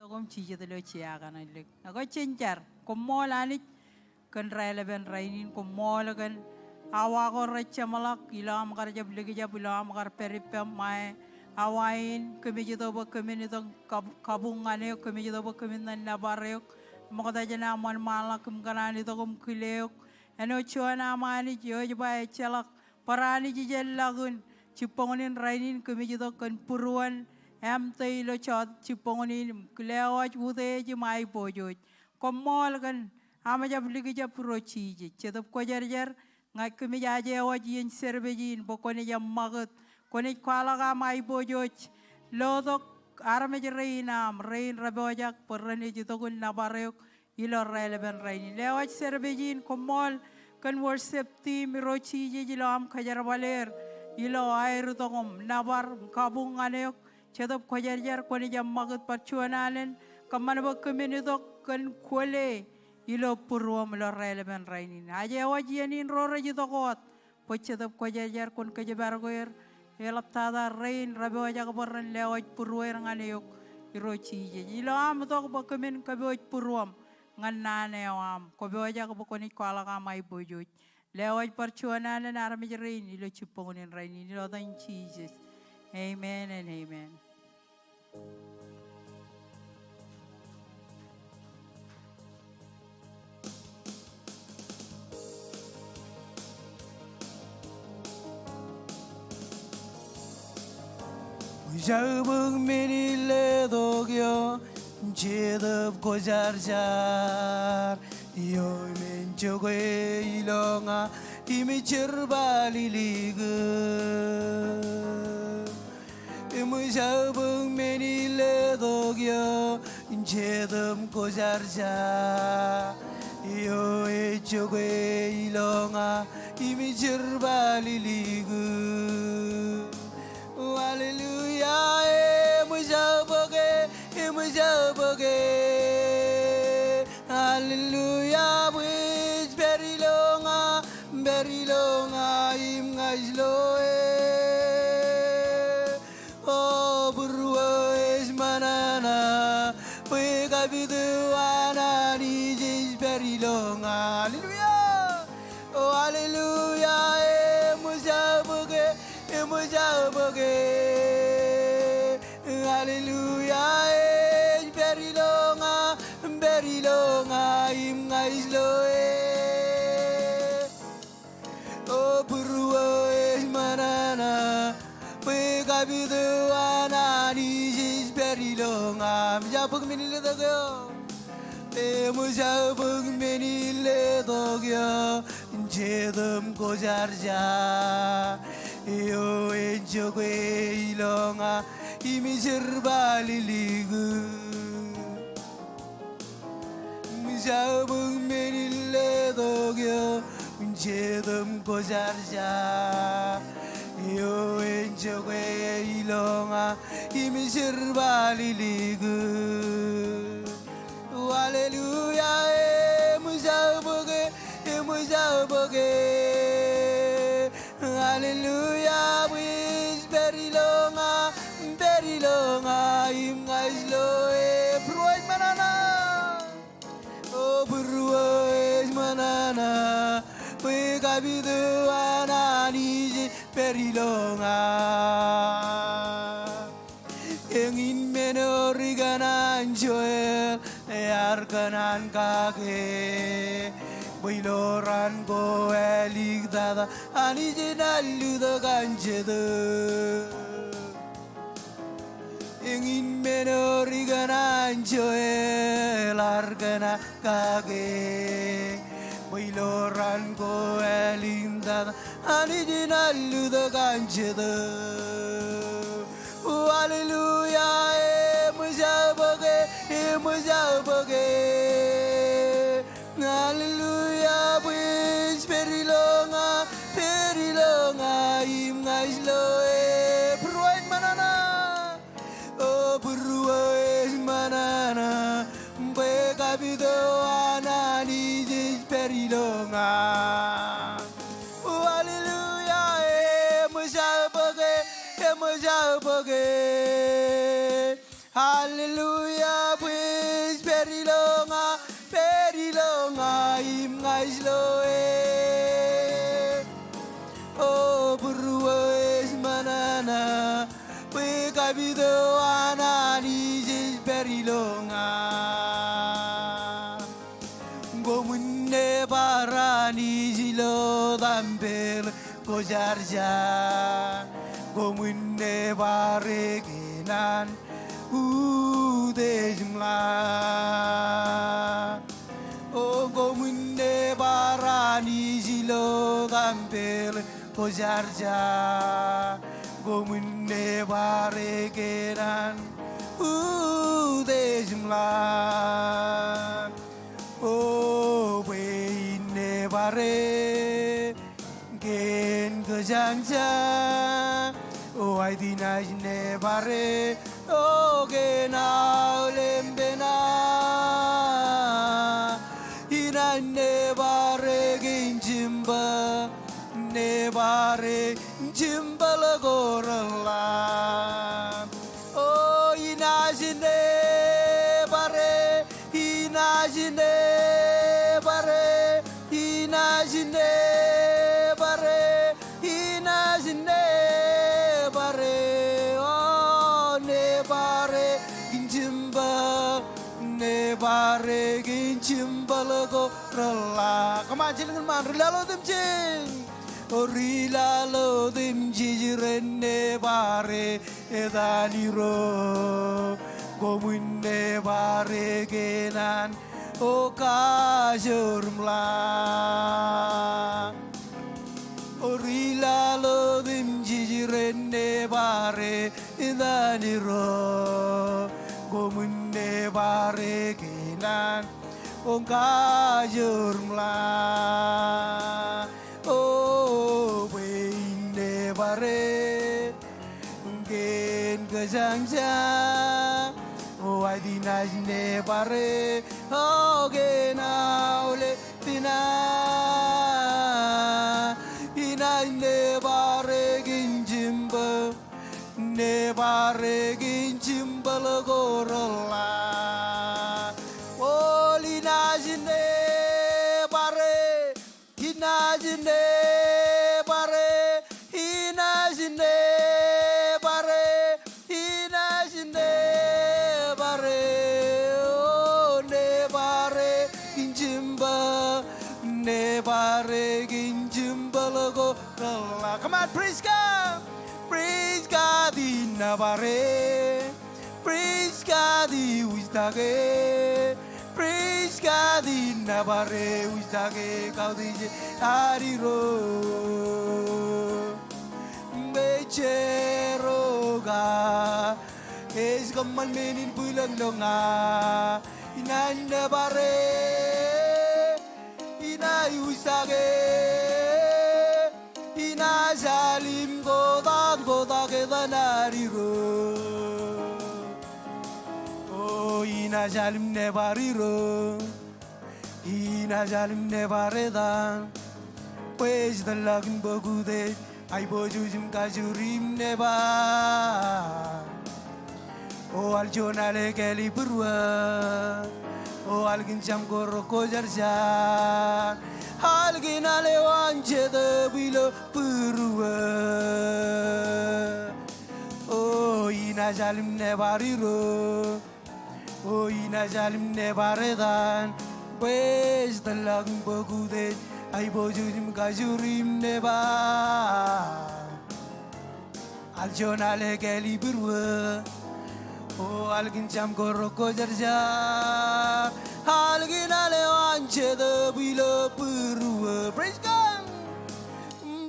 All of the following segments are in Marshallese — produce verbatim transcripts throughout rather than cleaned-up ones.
Tok im jijet ilo jea kaṇ āinwōt. Ak jen jar, koṃṃool Anij kōn raelepen rainin, koṃṃool kōn awa ko rej jeṃḷọk, ilo aṃ kar jab likjab, ilo aṃ kar pād ippaṃ ṃae awa in, kōmij itok bwe kōmin itok kab-, kabuñ ñan eok, kōmij itok bwe kōmin ṇan nōbar eok, ṃokta jān am wōnṃaanḷọk im kōṇaan itok im kile eok. Āinwōt juon am Anij eo ej ba ejjeḷọk bar Anij ijellọkun, jibboñin rainin kōmij itok kōn būruon Amte ilo jota jibboñin im lewōj utiej im aiboojoj. Koṃṃool kōn aṃ jab likjab Irooj Jisōs. Jetōb Kwōjarjar, ña kōmij aje wōj iien service in bwe kwōnaaj eṃṃakūt, kwōnaaj kwaḷọk aṃ aiboojoj. Lotok armej rein aṃ, rein rej pojak bwe renaaj itok in nōbar eok ilo raelepen rainin. Lewōj service in, koṃṃool kōn worship team Irooj Jisōs ilo aṃ kōjerbale er ilo aer itok im nōbar im kabuñ ñan eok. Jetōb Kwōjarjar, kwōnaaj eṃṃakūt bar juon alen, kōṃṃan bwe kōmin itok kōn kwōle ilo būruōṃ ilo raelepen rainin. Aje wōj iien in ro rej itok wōt, bwe Jetōb Kwōjarjar kwōn kōjparok er, eḷaptata rein rej pojak bwe ren lewōj būrueir ñan eok Irooj Jisōs. Ilo am itok bwe kōmin kōpooj būruōṃ ñan naan eo aṃ, kwō pojak bwe kwōnaaj kwaḷọk aṃ aiboojoj. Lewōj bar juon alen armej rein ilo jibboñin rainin ilo etan Jisōs. Amen and amen. Ṃōjabōk men in letok ioon Jetōb Kwōjarjar, ioon men jokwe ilo ña im jerbal ilikūt. Ṃōjabōk men in letok ioon Jetōb Kwōjarjar, eo ej jokwe ilo ña im jerbal ilikūt. Hallelujah, eṃōjabōk e, eṃōjabōk e. Hallelujah, bwe ej pād ilo ña, pād ilo ña im ña ij lo e. O būruō ej ṃōṇōṇō, bwe kapit eo an Anij ej pād ilo ña. Hallelujah. O hallelujah, eṃōjabōk e, eṃōjabōk e. Hallelujah, ej pād ilo ña, pād ilo ña im ña ij lo e. O būruō ej ṃōṇōṇō, bwe kapit eo an Anij ej pād ilo ña. Eṃōjabōk men in letok ioon, eṃōjabōk men in letok ioon Jetōb Kwōjarjar, eo ej jokwe ilo ña im jerbal ilikūt. Ṃōjabōk men in letok ioon Jetōb Kwōjarjar, eo ej jokwe ilo ña im jerbal ilikūt. Hallelujah, eṃōjabōk e, eṃōjabōk e. Hallelujah, bwe ej pād ilo ña, pād ilo ña im ña ij lo e. Būruō ej ṃōṇōṇō. O būruō ej ṃōṇōṇō, bwe kapit eo an Anij ej pād ilo ña. Eñin men eo ri kōṇaan Joel ear kōṇaan kake, bwe ilo raan ko āliktata Anij en allutok an Jetōb. Eñin men eo ri kōṇaan Joel ear kōṇaan kake, bwe ilo raan ko āliktata Anij en allutok an Jetōb. Hallelujah, eṃōjabōk e, eṃōjabōk e. Hallelujah, bwe ej pād ilo ña, pād ilo ña im ña ij lo e. Būruō ej ṃōṇōṇō. O būruō ej ṃōṇōṇō, bwe kapit eo an Anij ej pād ilo ña. Hallelujah, eṃōjabōk e, eṃōjabōk e. Hallelujah, bwe David eo an Anij ej pād ilo ña. Koṃwin nebar Anij ilo tempel ko jarjar. Koṃwin nebar e kōn an utiej im ḷak. O koṃwin nebar Anij ilo tempel ko jarjar. Koṃwin nebar e kōn an utiej im ḷak. O bwe in nebar e kōn kōjañjañ. O aet inaaj nebar e, o kōn aolep penañ. Inaaj nebar e kōn jimba, nebar e kōn jimbal ko reḷḷap. O inaaj nebar e, inaaj nebar e, inaaj nebar e, inaaj nebar e. O nebar e kōn jimba, nebar e kōn jimbal ko reḷḷap. Come on, jilkinḷọk ṃaan, ri-lale otemjej. O ri-lale otemjej ren nebar e etan Irooj. Koṃwin nebar e kōn an, o kajoor im ḷak. O ri-lale otemjej ren nebar e etan Irooj. Koṃwin nebar e kōn an, o kajoor im ḷak. O bwe in nebar e kōn kōjañjañ. O aet inaaj nebar e, o kōn aolep penañ. Inaaj nebar e kōn jimba, nebar e kōn jimbal ko reḷḷap. O inaaj nebar e, inaaj nebar e, inaaj nebar e, inaaj nebar e. O nebar e kōn jimba, nebar e kōn jimbal ko reḷḷap. Come on, praise God. Praise God in nebar e. Praise God, iwōjtake. Praise God in nebar e, iwōjtake kautiej ad Irooj. Bwe ejjeroñ kōj, ej kōṃṃan men in bwilōñlōñ ña. Inaaj nebar e, inaaj iwōjtake. Inaaj alim kotak kotak etan ad Irooj. O inaaj alim nebar Irooj. Inaaj alim nebar etan. Bwe ej tōllọk in bōk utiej, aiboojoj im kajoor im nebar. O al juon al ekāāl ibūruō. O al kōn Jaṃ ko rok ko jarjar. Al kōn al eo an Jetōb ilo būruō. O inaaj alim nebar Irooj. O inaaj alim nebar etan. Bwe ej tōllọk in bōk utiej, aiboojoj im kajoor im nebar. Al juon al ekāāl ibūruō. O al kōn Jaṃ ko rok ko jarjar. Al kōn al eo an Jetōb ilo būruō. Praise God.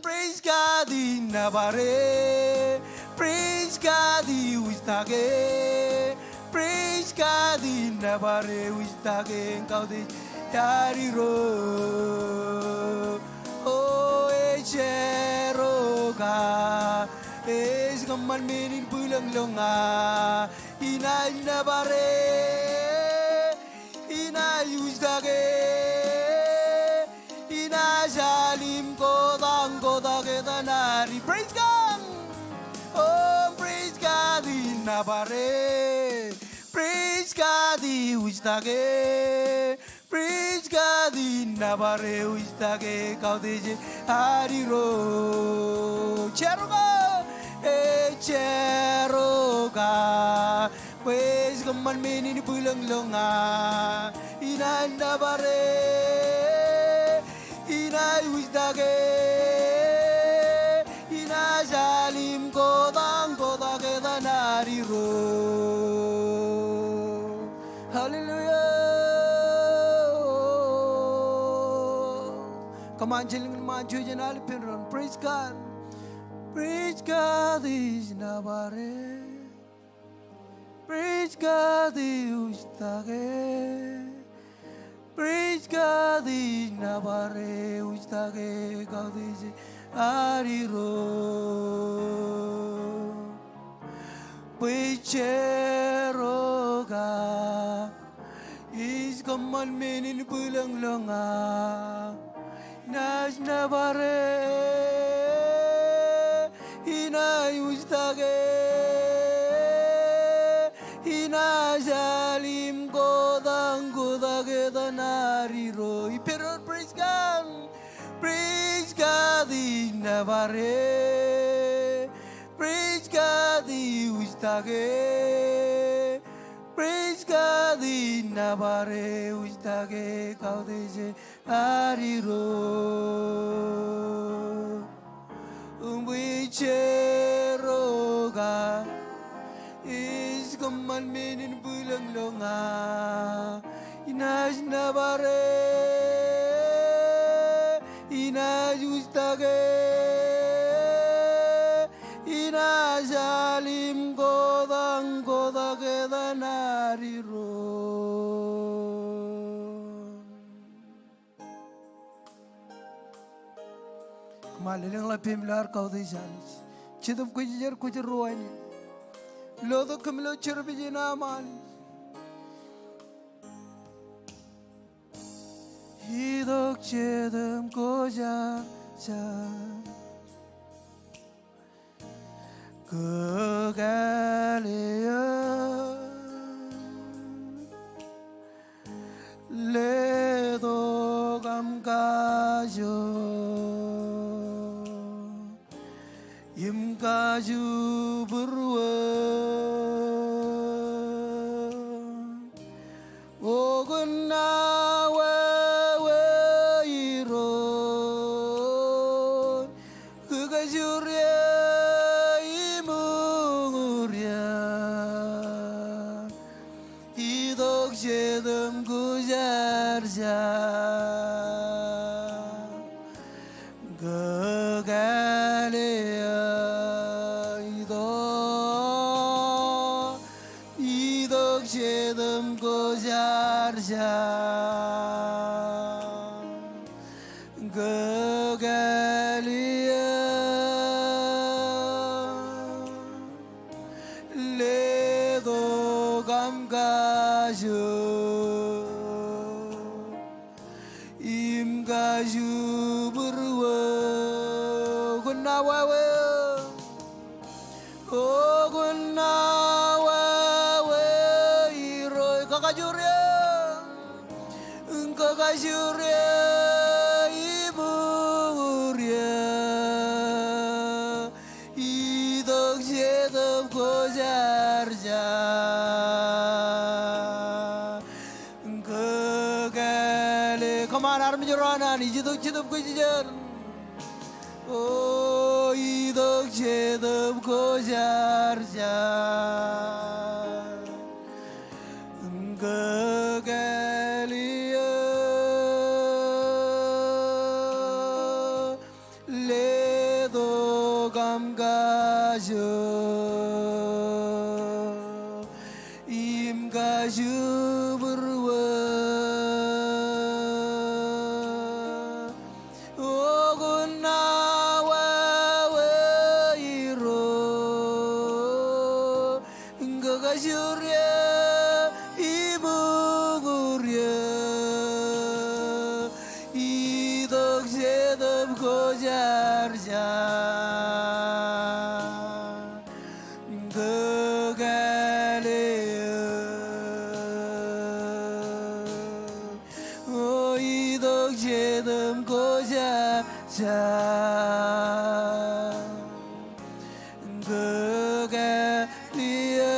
Praise God in nebar e. Praise God, iwōjtake. Praise God in nebar e, iwōjtake kautiej ad Irooj. O ejjeroñ kōj, ej kōṃṃan men in bwilōñlōñ ña. Inaaj nebar e, inaaj iwōjtake. Inaaj alim kotak kotak etan ad Irooj. Praise God. O praise God in nebar e. Praise God, iwōjtake. Praise God in nebar e, iwōjtake kautiej ad Irooj. Ejjeroñ kōj, ejjeroñ Ka, bwe ej kōṃṃan men in bwilōñlōñ ña, inaaj nōbare, inaaj wūjtake, inaaj al im kotak, kotak etan ad Irooj. Hallelujah. Come on, jen lōñ ṃaan juon alen ippān doon. Praise God. Praise God ej nōbare. Praise God ej wūjtake. Praise God ej nōbare, wūjtake kautiej ad Irooj. Bwe ej jerọk ak ij kōṃṃan men in bwilōñlōñ ña, inaaj nōbare, inaaj wūjtake, inaaj al im kotak, kotak etan ad Irooj. Ippān doon, praise God. Praise God ej nōbare. Praise God ej wūjtake. Praise God ej nōbare, wūjtake kautiej ad Irooj. Bwe ej jerọk ak ij kōṃṃan men in bwilōñlōñ ña, inaaj nōbare, inaaj wūjtake, inaaj al im kotak, kotak etan ad Irooj. Kōṃṃan lelōñḷọk peiṃ ilo ad kautiej Anij. Jetōb Kwōjarjar, kwōjarjar ruo wāween. Lotok kōm ilo service in aṃ Anij. Itok Jetōb Kwōjarjar, kōkāāl eō. Letok aṃ kajoor im kajubūruon. O kōn aō wāween Irooj, kōkajoor eō im uñūr eō. Itok Jetōb Kwōjarjar. Kōkāāl eō itok, itok Jetōb Kwōjarjar. Kōkāāl eō. Letok aṃ kajoor im kajubūruon. O kōn aō wāween, o kōn aō wāween Irooj, kōkajoor eō. Kōkajoor eō im uñūr eō. Itok Jetōb Kwōjarjar. Kōkāāl eō. Come on, armej ro an Anij, itok Jetōb Kwōjarjar. O itok Jetōb Kwōjarjar. Kōkāāl eō. Letok aṃ kajoor im kajubūruon. O kōn aō wāween Irooj, kōkajoor eō im uñūr eō. Itok Jetōb Kwōjarjar. Kōkāāl eō. O itok Jetōb Kwōjarjar. Kōkāāl eō.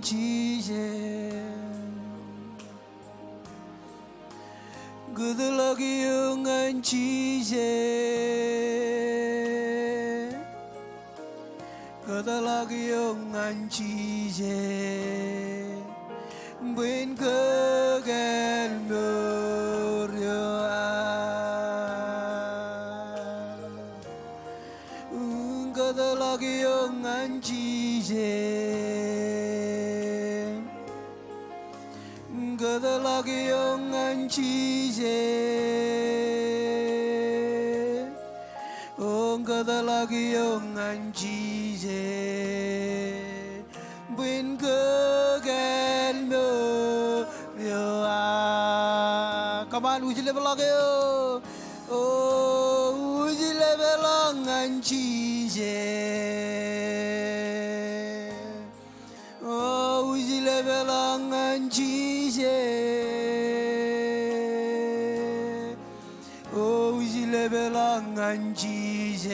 Jisōs. Kōtḷọk eō ñan Jisōs. Kōtḷọk eō ñan Jisōs, bwe en kōkāāl mour eo aō. Kōtḷọk eō ñan Jisōs. Kōtḷọk eō ñan Jisōs. O, kōtḷọk eō ñan Jisōs, bwe en kōkāāl mour eo aō. Come on, wūjlepḷọk eō. O, wūjlepḷọk ñan Jisōs. O, wūjlepḷọk ñan Jisōs. O, wūjlepḷọk ñan Jisōs,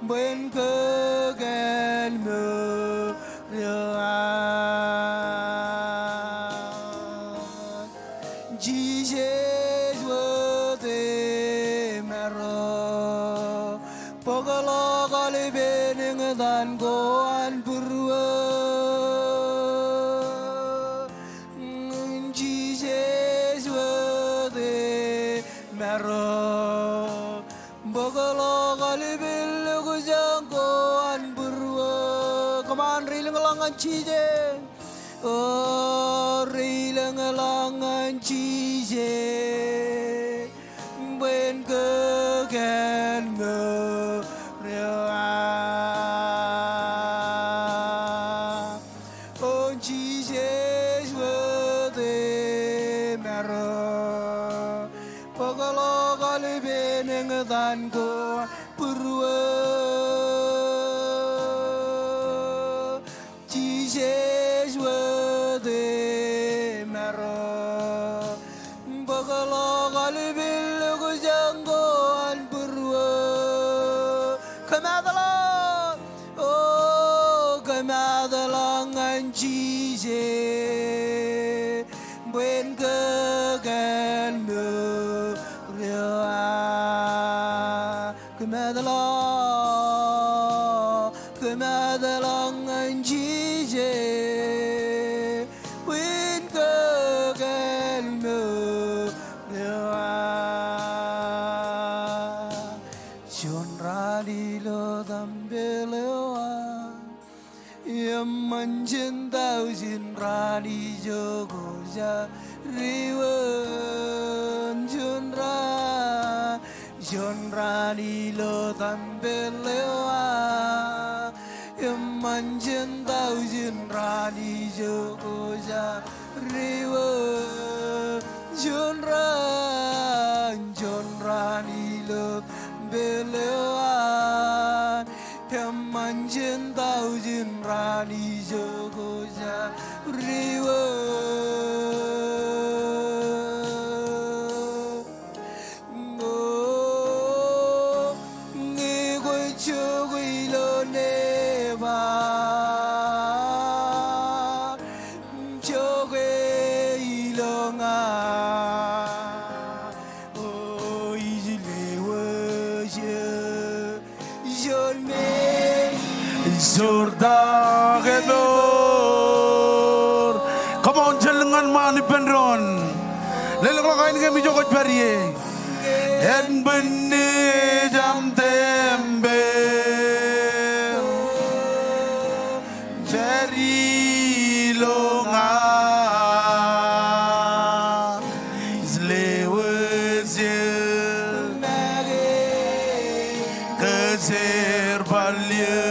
bwe en kōkāāl mour eo aō. Jisōs wōt emaro, bōkḷọk aolepān eñtaan ko an būruō. Jisōs wōt emaro, bōkḷọk aolepān lokjān ko an būruō. Come on, reilōñḷọk ñan Jisōs. O, reilōñḷọk ñan Jisōs, bwe en kōkāāl mour eo aō. O, Jisōs wōt emaro, bōkḷọk aolepān eñtaan ko an būruō. Jisōs wōt emaro, bōkḷọk aolepān lokjān ko an būruō. Kōmaatḷọk, o, kōmaatḷọk ñan Jisōs, bwe en kōkāāl mour eo aō. Kōmaatḷọk, kōmaatḷọk ñan Jisōs, bwe en kōkāāl mour eo aō. Juon raan ilo tempel eo aō. Eṃṃan jān tọujin raan ijo ko jaar iwōn. Juon raan, juon raan ilo tempel eo aō. Eṃṃan jān tọujin raan ijo ko jaar iwōn. Juon raan, juon raan ilo tempel eo aō. Eṃṃan jān tọujin raan ijo ko jaar iwōn. O, ñe kwōj jokwe ilo nebar, jokwe ilo ña. O, ij lewōj eō. Jorta ke door. Come on, jen lōñ ñan ṃaan ippān doon. Lelōñḷọk ainikiōṃ ijo kwōj pād ie. Ānbwinniej aṃ tempel. Pād ilo ña, ij lewōj eō kōjerbal eō.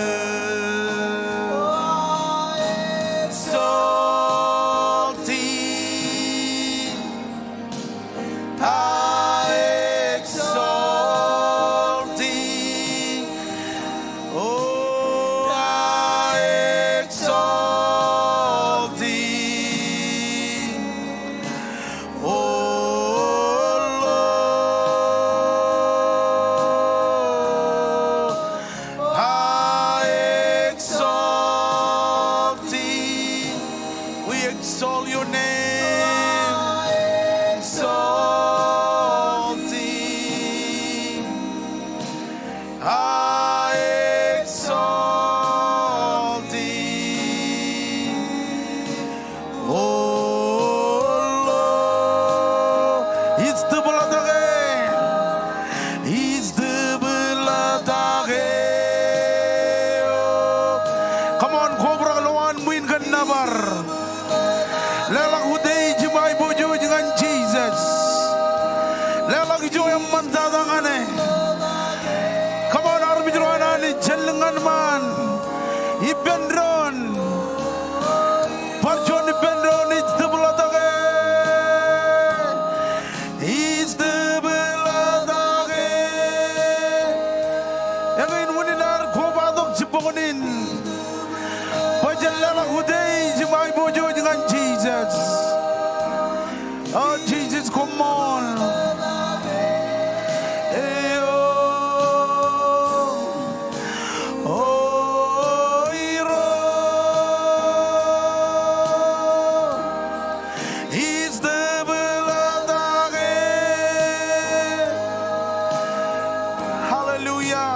Exalting. I exalt thee. Oh, I exalt Come on, kobrak lowaan ṃwiin kōn nōbar. Leḷọk utiej im aiboojoj ñan Jisōs. Leḷọk ijo eṃṃan tata ñan e. Come on, armej ro an Anij, jān lōñ ñan ṃaan. Ippān doon. Bar juon ippān doon, ij tōpḷaake. Ij tōpḷaake. Eñin unin ad kobatok jibboñōn in. Bwe jen leḷọk utiej im aiboojoj ñan Jisōs. O Jisōs, koṃṃool. Eo. O Irooj. Ij tōpḷaake. Hallelujah.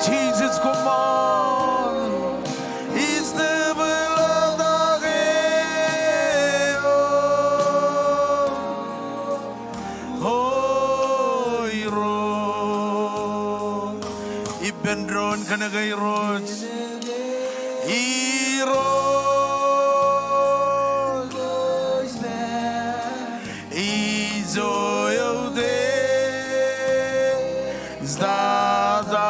Jisōs, koṃṃool. Ij tōpḷaake. O Irooj. Ippān doon kōnke Irooj. Irooj. Ijo eutiej tata.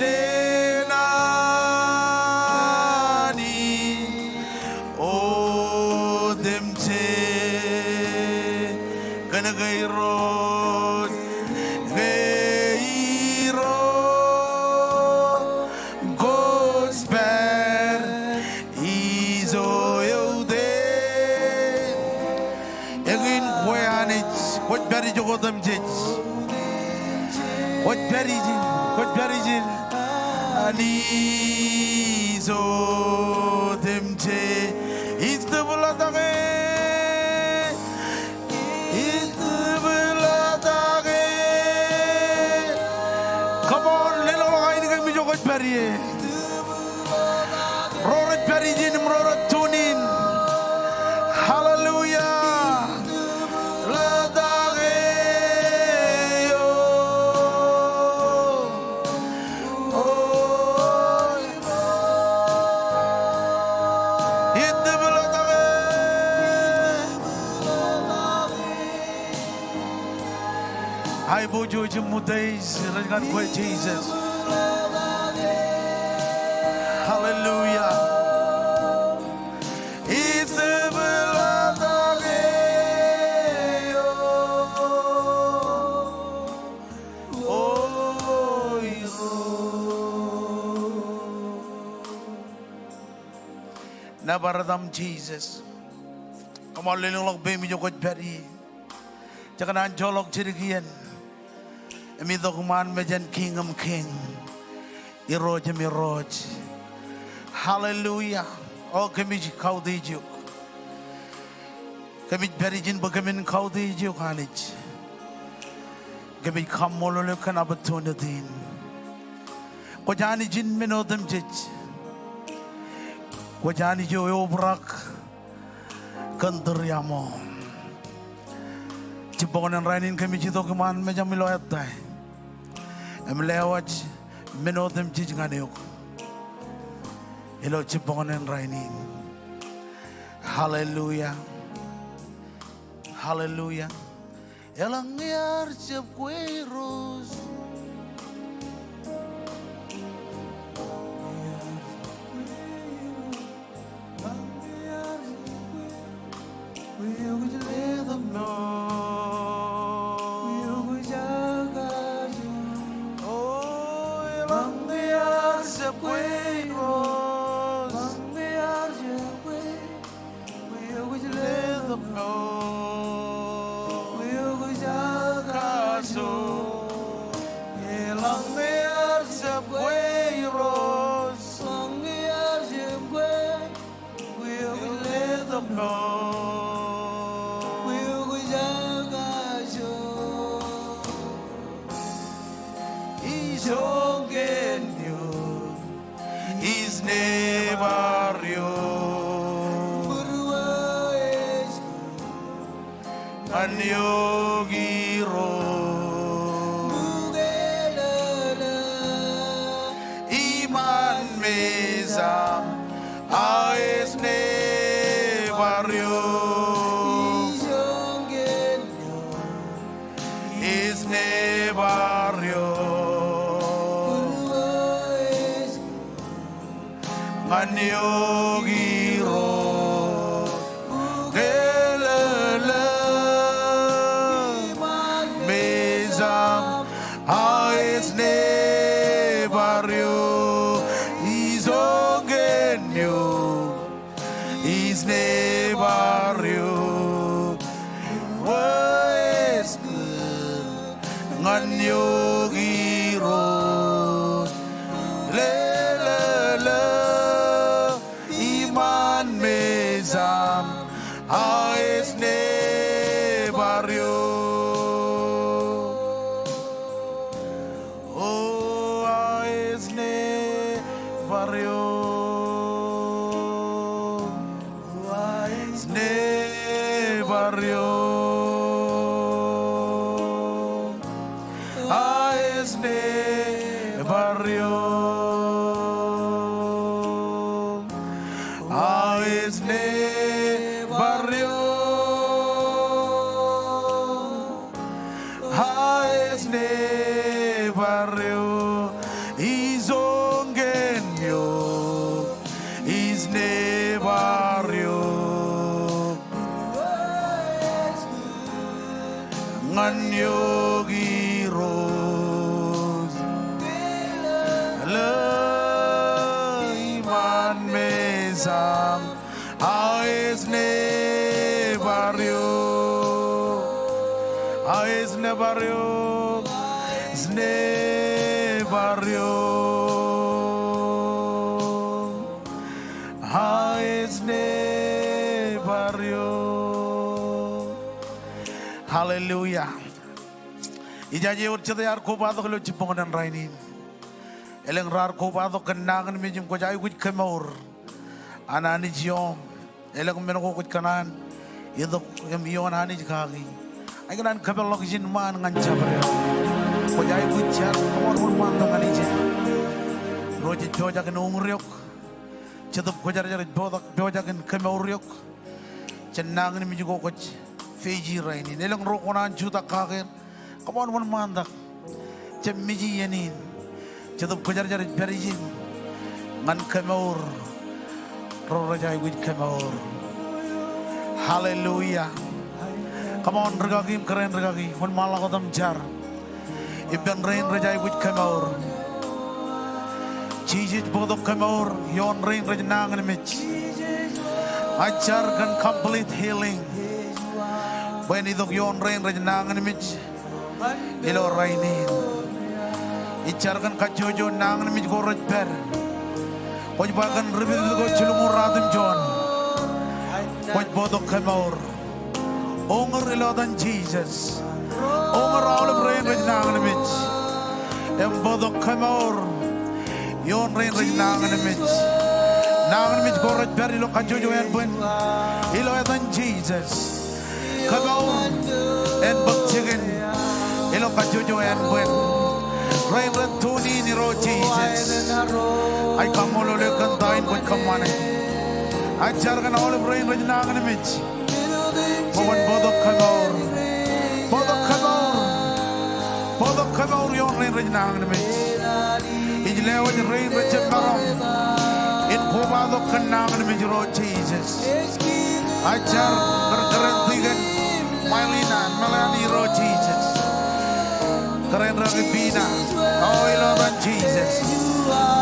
Jān Anij otemjej. Kōnke Irooj, ke Irooj kwōj pād ijo eutiej. Eñin kwe Anij, kwōj pād ijo otemjej. Kwōj pād ijin, kwōj pād ijin. Anij otemjej. Ij tōpḷaake. Ij tōpḷaake. Come on, lelọk ainikiōṃ ijo kwōj pād ie. Ro rej pād ijin im ro rej tune in. Hallelujah. Tōpḷaake eō. O Irooj. Ij tōpḷaake. Aiboojoj im utiej rej ñan kwe Jisōs. Hallelujah. Ij tōpḷaake eō. O Irooj. Nōbar etaṃ Jisōs. Koṃṃool lelōñḷọk peiṃ ijo kwōj pād ie. Jekōṇaan joḷọk jidik iien im itok iṃaan mejān Kiiñ in kiiñ, Irooj in irooj. Hallelujah. O kōmij kautiej eok. Kōmij pād ijin bwe kōmin kautiej eok Anij. Kōmij kaṃṃoolol eok kōn opportunity in. Kwōj Anij in men otemjej. Kwōj Anij eo eobrak kōn tūriaṃo. Jibboñōn in rainin kōmij itok iṃaan mejaṃ ilo ettā im lewōj men otemjej ñan eok ilo jibboñōn in rainin. Hallelujah. Hallelujah. Eḷaññe ear jab kwe Irooj. Ijoñan eō ij nōbar eō. Ñan eok Irooj. Ej nebar eok ñan eok Irooj, lelōñ iṃaan mejaṃ. Aō ej nebar eok, ijoñan eok. Ej nebar eok, wōj ñan eok Irooj, lelōñ iṃaan mejaṃ. Aō ej nebar eok. O, aō ej nebar eok. Aō ej nebar eok. Aō ej nebar eok. Aō ej nebar eok. Aō ej nebar eok, ijoñan eok, ej nebar eok ñan eok Irooj, lelōñ iṃaan mejaṃ. Aō ej nebar eok. Aō ej nebar eok. Ej nebar eok. Aō ej nebar eok. Hallelujah. Ijaje ewōr jet ear kobatok ilo jibboñōn rainin. Elōñ raar kobatok kōn nañinmej im kwōj aikuj kemour an Anij ioṃ. Elōñ men ko kwōj kōṇaan itok im ioon Anij kaki, ikōṇaan kōpeḷḷọk ijin ṃaan ñan jabdewōt. Kwōj aikuj jar, kōṃṃan wōnṃaantak ñan ijin. Ro jej pojak in uñūr eok. Jetōb Kwōjarjar ej pojak, pojak in kemour eok jān nañinmej ko kwōj face rainin. Elōñ ro kōṇaan jutak kake er, kōṃṃan wōnṃaantak. Jab mej iien in. Jetōb Kwōjarjar ej pād ijin ñan kemour ro rej aikuj kemour. Hallelujah. Kōṃṃan rikaki im kōrā in rikaki, wōnṃaanḷọk wōt im jar ippān rein rej aikuj kemour. Jisōs bōktok kemour ioon rein rej nañinmej. Ij jar kōn complete healing bwe en itok ioon rein rej nañinmej ilo rainin. Ij jar kōn kajjojo nañinmej ko rej pād. Kwōj ba kōn ripitpit ko jilñuul ruatimjuon, kwōj bōktok kemour. Uñūr ilo etan Jisōs. Uñūr aolep rein rej nañinmej im bōktok kemour ioon rein rej nañinmej. Nañinmej ko rej pād ilo kajjojo ānbwin, ilo etan Jisōs, kemour en bōk jikin ilo kajjojo ānbwin. Rein rej tune in, Irooj Jisōs, ij kaṃṃoolol eok kōn ta in kwōj kōṃṃane. Ij jar kōn aolep rein rej nañinmej bwe kwōn bōktok kemour. Bōktok kemour. Bōktok kemour ioon rein rej nañinmej. Ij lewōj rein rej jab maroñ in kobatok kōn nañinmej, Irooj Jisōs. Ij jar kōn kōrā in tikōn Mailina, Melanie, Irooj Jisōs. Kōrā in rikaki Pina. O, ilo etan Jisōs,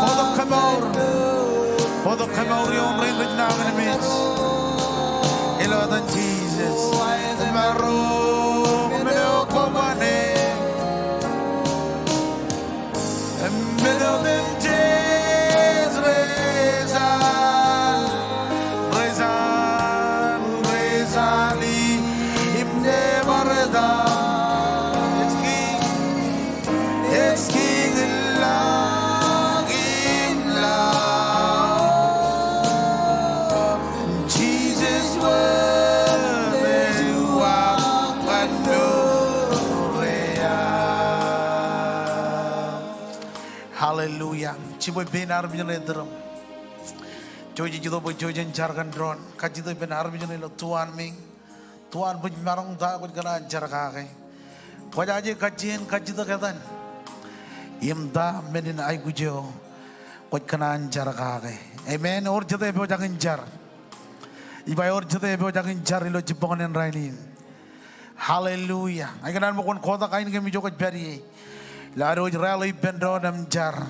bōktok kemour. Bōktok kemour ioon rein rej nañinmej ilo etan Jisōs. Maroñ men eo kwō ban e. Men otemjej rej an, rej an, rej an im nebar etal. Ej Kiiñ, Ej Kiiñ in ḷọk im laḷ. Jisōs wōt ej uwaak ñan mour eo aō. Hallelujah. Jibwe pein armej ṇe iturūṃ. Jouj ej itok bwe jouj jen jar kōn doon. Kajjitōk ippān armej ṇe ilo tuanmeiñ. Tuanbōj maroñ ta kwōj kōṇaan jar kake. Kwōjaje kajjien kajjitōk etan im ta men in aikuj eo kwōj kōṇaan jar kake. Amen. Ewōr jete epojak in jar? Ij ba ewōr jete epojak in jar ilo jibboñōn in rainin? Hallelujah. Ikōṇaan bwe kwōn kotak ainikien eo kwōj pād ie ilo ad wōj rally ippān doon im jar.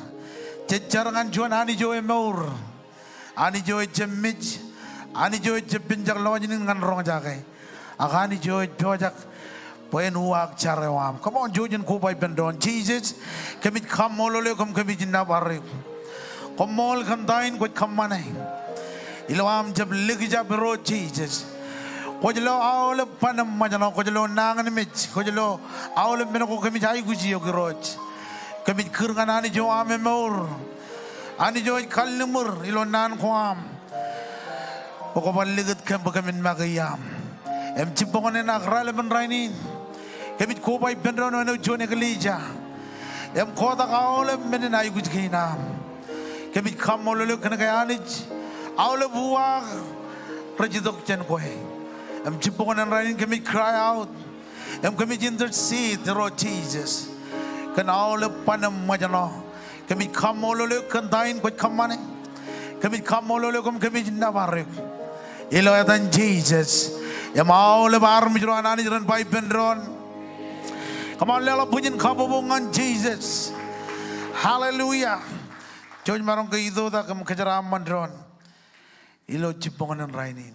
Jej jar ñan juon Anij eo emour. Anij eo ejjab mej, Anij eo ejjab penjak lọjilñin ñan roñjake, ak Anij eo ej pojak bwe en uwaak jar eo aṃ. Come on, jouj im koba ippān doon. Jisōs, kōmij kaṃṃoolol eok kōm, kōmij nōbar eok. Koṃṃool kōn ta in kwōj kōṃṃane ilo aṃ jab likjab Irooj Jisōs. Kwōj lo aolep ban im ṃōjṇọ, kwōj lo nañinmej, kwōj lo aolep men ko kōmij aikuj eok Irooj. Kōmij kūr ñan Anij eo aṃ emour, Anij eo ej kalliṃur ilo naan ko aṃ, bwe kwō bar likūt kōm bwe kōmin make iaam. Im jibboñōn in ak raelepin rainin, kōmij koba ippān doon āinwōt juon eklejia im kotak aolep men in aikuj kein aṃ. Kōmij kaṃṃoolol eok kōnke Anij, aolep uwaak rej itok jān kwe. Im jibboñōn in rainin kōmij cry out im kōmij intercede Irooj Jisōs kōn aolep ban im ṃōjṇọ. Kōmij kaṃṃoolol eok kōn ta in kwōj kōṃṃane. Kōmij kaṃṃoolol eok im kōmij nōbar eok ilo etan Jisōs. Im aolep armej ro an Anij ren ba ippān doon, come on, leḷọk bwijin kabbokbok ñan Jisōs. Hallelujah. Jouj maroñ ke itoitak im kōjeraaṃṃan doon ilo jibboñōn in rainin.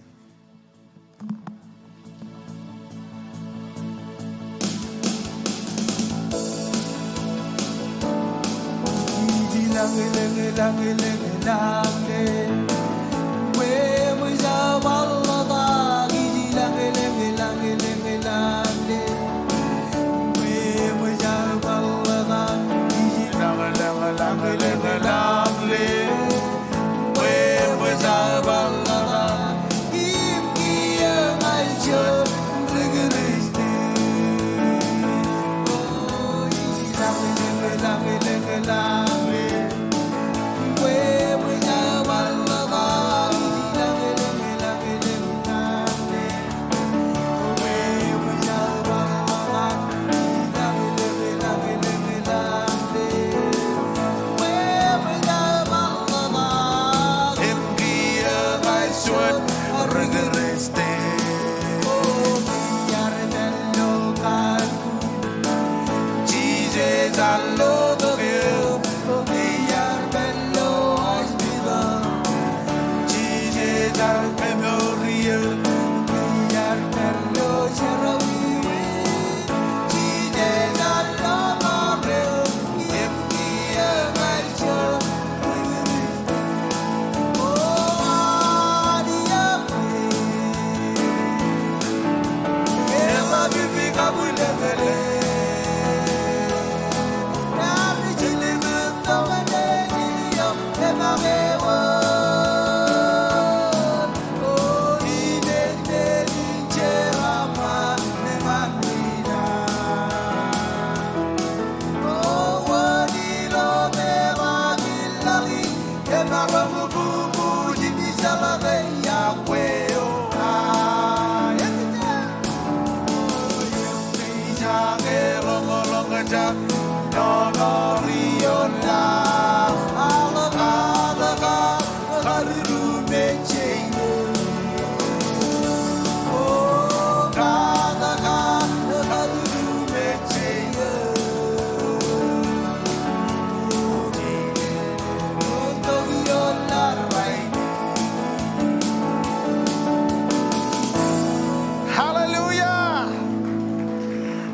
Hallelujah.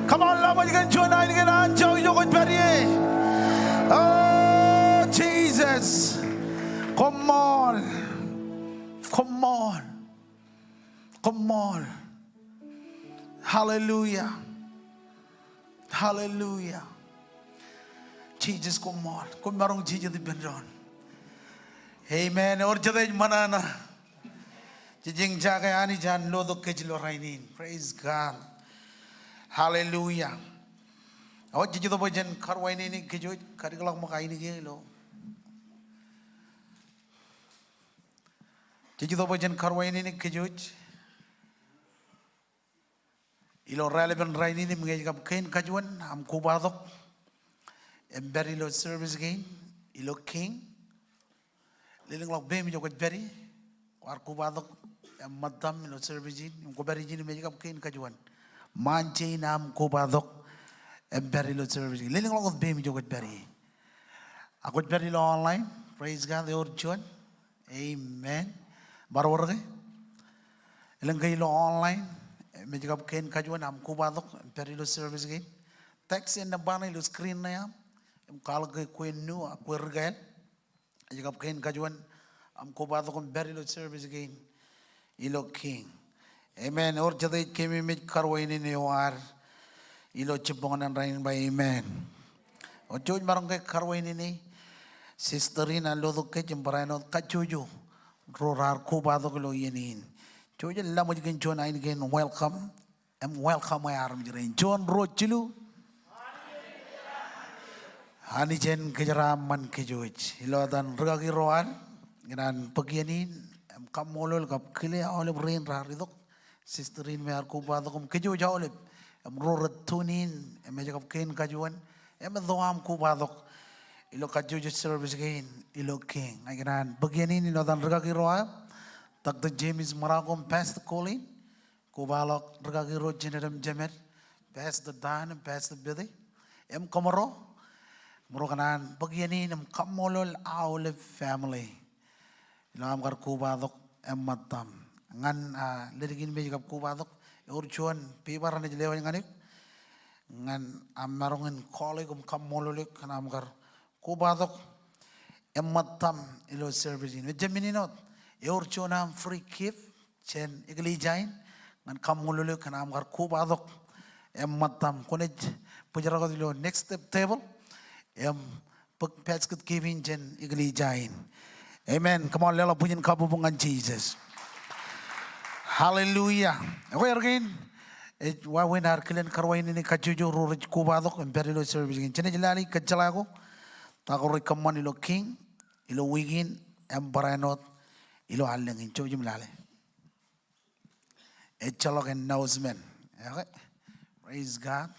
Come on, ḷọk bwijin kōn juon ainikien anjọ ijo kwōj pād ie. Oh, Jesus. Koṃṃool. Koṃṃool. Koṃṃool. Hallelujah. Hallelujah. Jisōs koṃṃool. Koṃ maroñ jijet ippān doon. Amen. Ewōr jete ej ṃōṇōṇō? Jej eñjake Anij an lotok kōj ilo rainin. Praise God. Hallelujah. Eo, jej itok bwe jen karuwainene kōj wōj, kadik ḷọk ṃōk ainikien ilo. Jej itok bwe jen karuwainene kōj wōj Ilo raelepen rainin im ñe ej kab kein kajuon aṃ kobatok im pād ilo service kein ilo King. Lelōñḷọk peiṃ ijo kwōj pād, kwaar kobatok im ṃōttaṃ ilo service in im kwō pād ijin im ej kab kein kajuon. Ṃaan jein aṃ kobatok im pād ilo service kein. Lelōñḷọk wōt peiṃ ijo kwōj pād. Ak kwōj pād ilo online, praise God, ewōr juon. Amen. Bar wōr ke? Elōñ ke ilo online im ej kab kein kajuon aṃ kobatok im pād ilo service kein, text eṇ nōṃba ṇe ilo screen ṇe aṃ im kwaḷọk ke kwe ennọ ak kwe rikāāl. Ej kab kein kajuon aṃ kobatok im pād ilo service kein ilo King. Amen. Ewōr jete ej keememej karuwainene eo ad ilo jibboñōn in rainin ba amen. O jouj maroñ ke karuwainene sister in an lotok kōj im barāinwōt kajjojo ro raar kobatok ilo iien in. Jouj im laṃōj kōn juon ainikien welcome im welcome e armej rein. Juon, ruo, jilu. Anij en kōjeraaṃṃan kōj. Ilo etan rūkaki ro ad, ikōṇaan bōk iien in im kaṃṃoolol kab kile aolep rein raar itok. Sister in me ear kobatok im kōj aolep im ro rej tune in im ej kab kein kajuon im etto aṃ kobatok ilo kajjojo service kein ilo King. Ikōṇaan bōk iien in ilo etan rūkaki ro ad, Doctor James Marocco im Pastor Colleen, kobaḷọk rūkaki ro Jeanette im Jemed, Pastor Dan im Pastor Betty, im kōmro. Kōmro kōṇaan bōk iien in im kaṃṃoolol aolep family ilo aṃ kar kobatok im ṃōttaṃ. Ñan, ah, ledik in me ej kab kobatok, ewōr juon paper renaaj lewōj ñan eok ñan aṃ maroñ in call eok im kaṃṃoolol eok kōn aṃ kar kobatok im ṃōttaṃ ilo service in. Im jab men in wōt, ewōr juon aṃ free gift jān eklejia in ñan kaṃṃoolol eok kōn aṃ kar kobatok im ṃōttaṃ. Kwōnaaj bōjrak wōt ilo next step table im bōk basket giving jān eklejia in. Amen. Come on, leḷọk bwijin kabbokbok ñan Jisōs. Hallelujah. Ekwe, erkein ej wāween ad kilen karuwainene kajjojo ro rej kobatok im pād ilo service kein. Jenaaj lale kōjjeḷā ko ta ko rej kōṃṃan ilo King ilo wiik in im barāinwōt ilo allōñ in. Jouj im lale. Ejjeḷọk announcement. Okay. Praise God.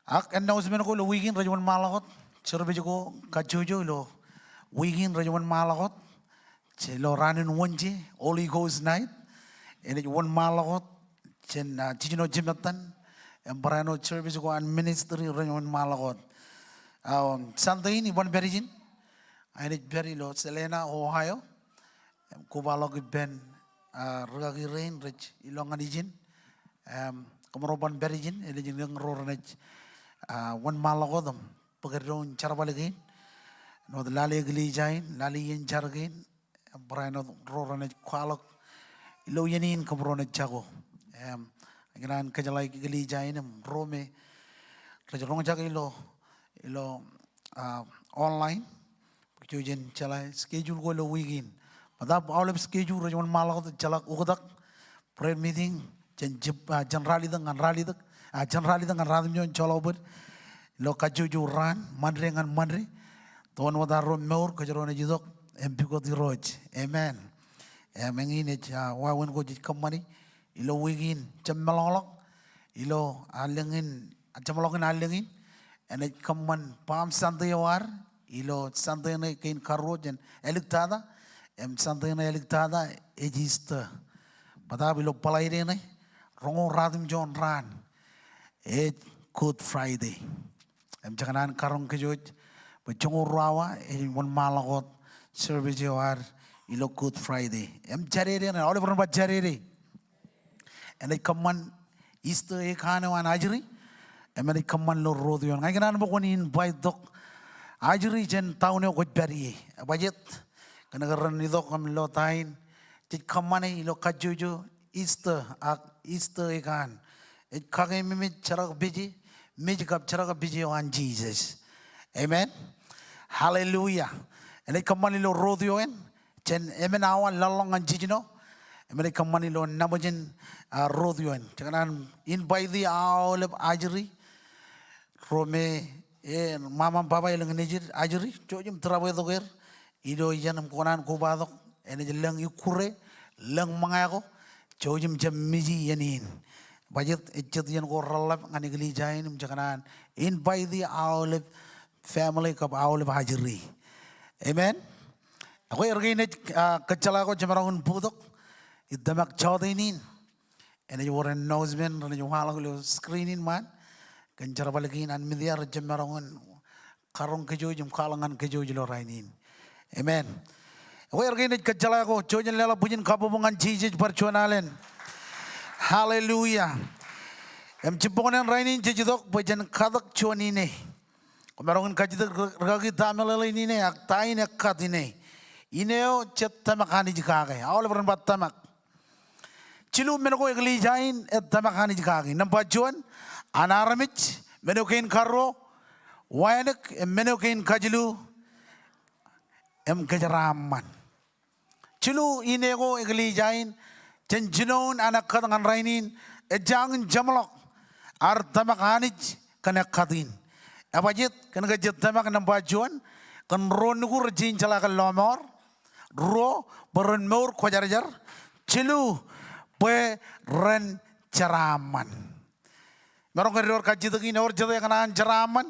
Ak announcement ko ilo wiik in rej wōnṃaanḷọk wōt. Service ko kajjojo ilo wiik in rej wōnṃaanḷọk wōt. Ilo raan in Wōnje, Holy Ghost Night, enaaj wōnṃaanḷọk wōt jān, ah, jiljino jimettan im barāinwōt service ko an ministry rej wōnṃaanḷọk wōt. Ah, Sunday in iban pād ijin, inaaj pād ilo Salina, Ohio. Im kobaḷọk ippān, ah, rūkaki rein rej ilọk ñan ijin. Im kōmro ban pād ijin, enaaj lōñ ro renaaj, ah, wōnṃaanḷọk wōt im bōk eddoin jerbal kein. Āinwōt lale eklejia in, lale iien jar kein, im barāinwōt ro renaaj kwaḷọk ilo iien in kōmro naaj jako. Im ikōṇaan kōjeḷā eklejia in im ro me rej roñjake ilo, ilo, ah, online. Bwe jen jeḷā schedule ko ilo wiik in. Bōtab aolep schedule rej wōnṃaanḷọk wōt, ejjeḷọk oktak prayer meeting jān jib, ah, jān ralitōk ñan ralitōk, ah, jān ralitōk ñan ratimjuon joḷọk bōd. Ilo kajjojo raan, Monday ñan Monday. Toon wōt arro mour kōjro naaj itok im pukot Irooj. Amen. Im eñin ej, ah, wāween ko jej kōṃṃani ilo wiik in. Jab meḷọkḷọk ilo allōñ in, jab meḷọk in allōñ in. Enaaj kōṃṃan Palm Sunday eo ad ilo Sunday ṇe kein karuo jān āliktata. Im Sunday ṇe āliktata ej Easter. Bōtab ilo Bōḷaide ṇe, roñoul ratimjuon raan, ej Good Friday. Im jekōṇaan karoñ kōj wōj bwe joñoul ruo awa ej wōnṃaanḷọk wōt service eo ad ilo Good Friday. Im Jādede ṇe, aolep ren ba Jādede. Enaaj kōṃṃan Easter egg hunt eo an ajri. Im enaaj kōṃṃan ilo road eo in. Ña ikōṇaan bwe kwōn invite tok ajri jān town eo kwōj pād ie. Ebajjeet kōn ke ren itok im ilo ta in jej kōṃṃane ilo kajjojo Easter ak Easter egg hunt. Ej kakeememej jerak peje, mej kab jerak peje eo an Jisōs. Amen. Hallelujah. Enaaj kōṃṃan ilo road eo in jān emān awa laḷḷọk ñan jiljino. Im enaaj kōṃṃan ilo naṃōj in, ah, road eo in. Jekōṇaan invite aolep ajri ro me, eh, ṃaṃa im baba elōñ nejid ajri, jouj im tūrabwetok er ilo iien im kwōkōṇaan kobatok. Enaaj lōñ ikkure, lōñ ṃōñā ko, jouj im jab miji iien in. Bajjek ej jet iien ko reḷḷap ñan eklejia in im je kōṇaan invite aolep family kab aolep ajri. Amen. Ekwe, erkein ej, ah, kōjjeḷā ko jemaroñ in bōktok ij tōmak jọteen in. Enaaj wōr announcement renaaj waḷọk ilo screen in ṃaan. Kōn jerbal kein an media rej jab maroñ in karoñ kōj im kwaḷọk ñan kōj ilo rainin. Amen. Ekwe, erkein ej kōjjeḷā ko, jouj im leḷọk bwijin kabbokbok ñan Jisōs bar juon alen. Hallelujah. Im jibboñōn rainin jej itok bwe jen katōk juon ine. Kwōmaroñ in kajjitōk ri-, rikaki ta meḷeḷein ine, ak ta in ekkat ine. Ine eo jej tōmak Anij kake. Aolep ren ba tōmak. Jilu, men ko eklejia in ej tōmak Anij kaki. Nōṃba juon, an armej. Men eo kein karuo, wānōk. Im men eo kein kajilu, im kōjeraaṃṃan. Jilu, ine ko eklejia in, jān jinoin an ekkat ñan rainin, ejjañin jeṃḷọk ad tōmak Anij kōn ekkat in. Ebajjeet, kōn ke jej tōmak nōṃba juon, kōn ro nukū rej jañin jeḷā kōn lọmọọr. Ruo, bwe ren mour kwōjarjar. Jilu, bwe ren jeraaṃṃan. Maroñ ke ewōr kajjitōk in, ewōr jet ekōṇaan jeraaṃṃan?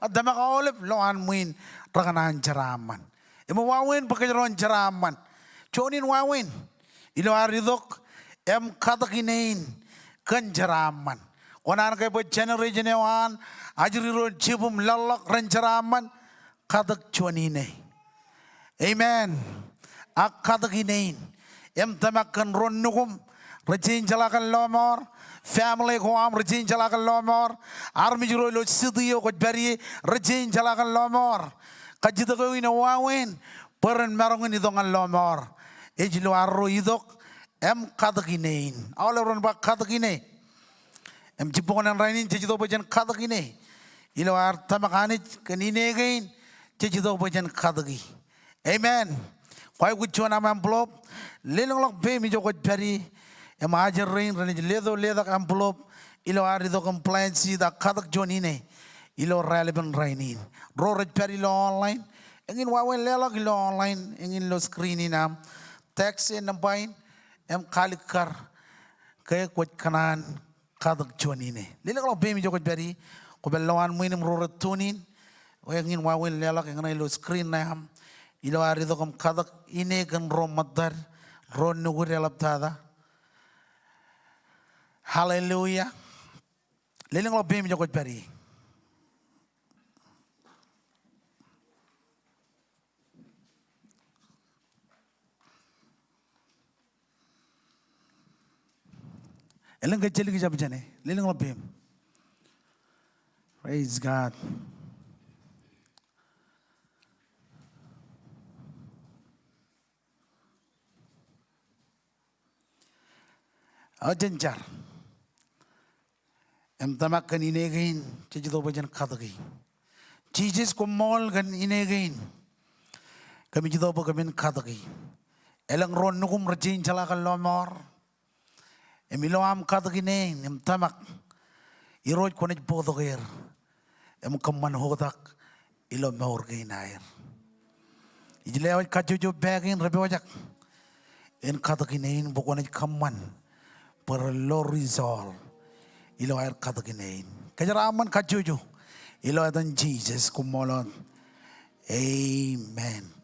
Ak tōmak aolep lowaan ṃwiin rekōṇaan jeraaṃṃan. Im wāween bwe kōjro en jeraaṃṃan. Juon in wāween. Ilo ad itok im katōk ine in kōn jeraaṃṃan. Kōṇaan ke bwe generation eo an ajri ro jibūṃ lōḷḷọk ren jeraaṃṃan, katōk juon ine. Amen. Ak katōk ine in. Im tōmak kōn ro nukuṃ rej jañin jeḷā kōn lọmọọr. Family ko aṃ rej jañin jeḷā kōn lọmọọr. Armej ro ilo city eo kwōj pād ie rej jañin jeḷā kōn lọmọọr. Kajjitōk eo in ej wāween bwe ren maroñ in itok ñan lọmọọr. Ej ilo arro itok im katōk ine in. Aolep ren ba katōk ine. Im jibboñōn rainin jej itok bwe jen katōk ine. Ilo ad tōmak Anij kōn ine kein, jej itok bwe jen katōki. Amen. Kwaikuj juon aṃ envelope. Lelōñḷọk peiṃ ijo kwōj pād ie. Im ajri rein renaaj leto letak envelope ilo ad itok im plant seed ak katōk juon ine ilo raelepin rainin. Ro rej pād ilo online, eñin wāween leḷọk ilo online, eñin ilo screen in aṃ. Text e nōṃba in im kalikkar ke kwōj kōṇaan katōk juon ine. Lelōñḷọk peiṃ ijo kwōj pād ie, kwōpād lowaan ṃwiin im ro rej tune in, eñin wāween leḷọk eñṇe ilo screen ṇe aṃ. Ilo ad itok im katōk ine kōn ro ṃōttad, ro nukūd eḷaptata. Hallelujah. Lelōñḷọk peiṃ ijo kwōj pād ie. Elōñ ke ej jelkijab jāne, lelōñḷọk peiṃ. Praise God. Ak jen jar. Im tōmak kōn ine kein, jej itok bwe jen katōki. Jisōs, koṃṃool kōn ine kein. Kōmij itok bwe kōmin katōki. Elōñ ro nukuṃ rej jañin jeḷā kōn lọmọọr. Im ilo aṃ katōk ine in im tōmak, Irooj, kwōnaaj bōktok er im kōṃṃan oktak ilo mour kein aer. Ij lewōj kajjojo pā kein rej pojak in katōk ine in bwe kwōnaaj kōṃṃan bwe ren lo result ilo aer katōk ine in. Kōjeraaṃṃan kajjojo ilo etan Jisōs, koṃṃool wōt. Amen.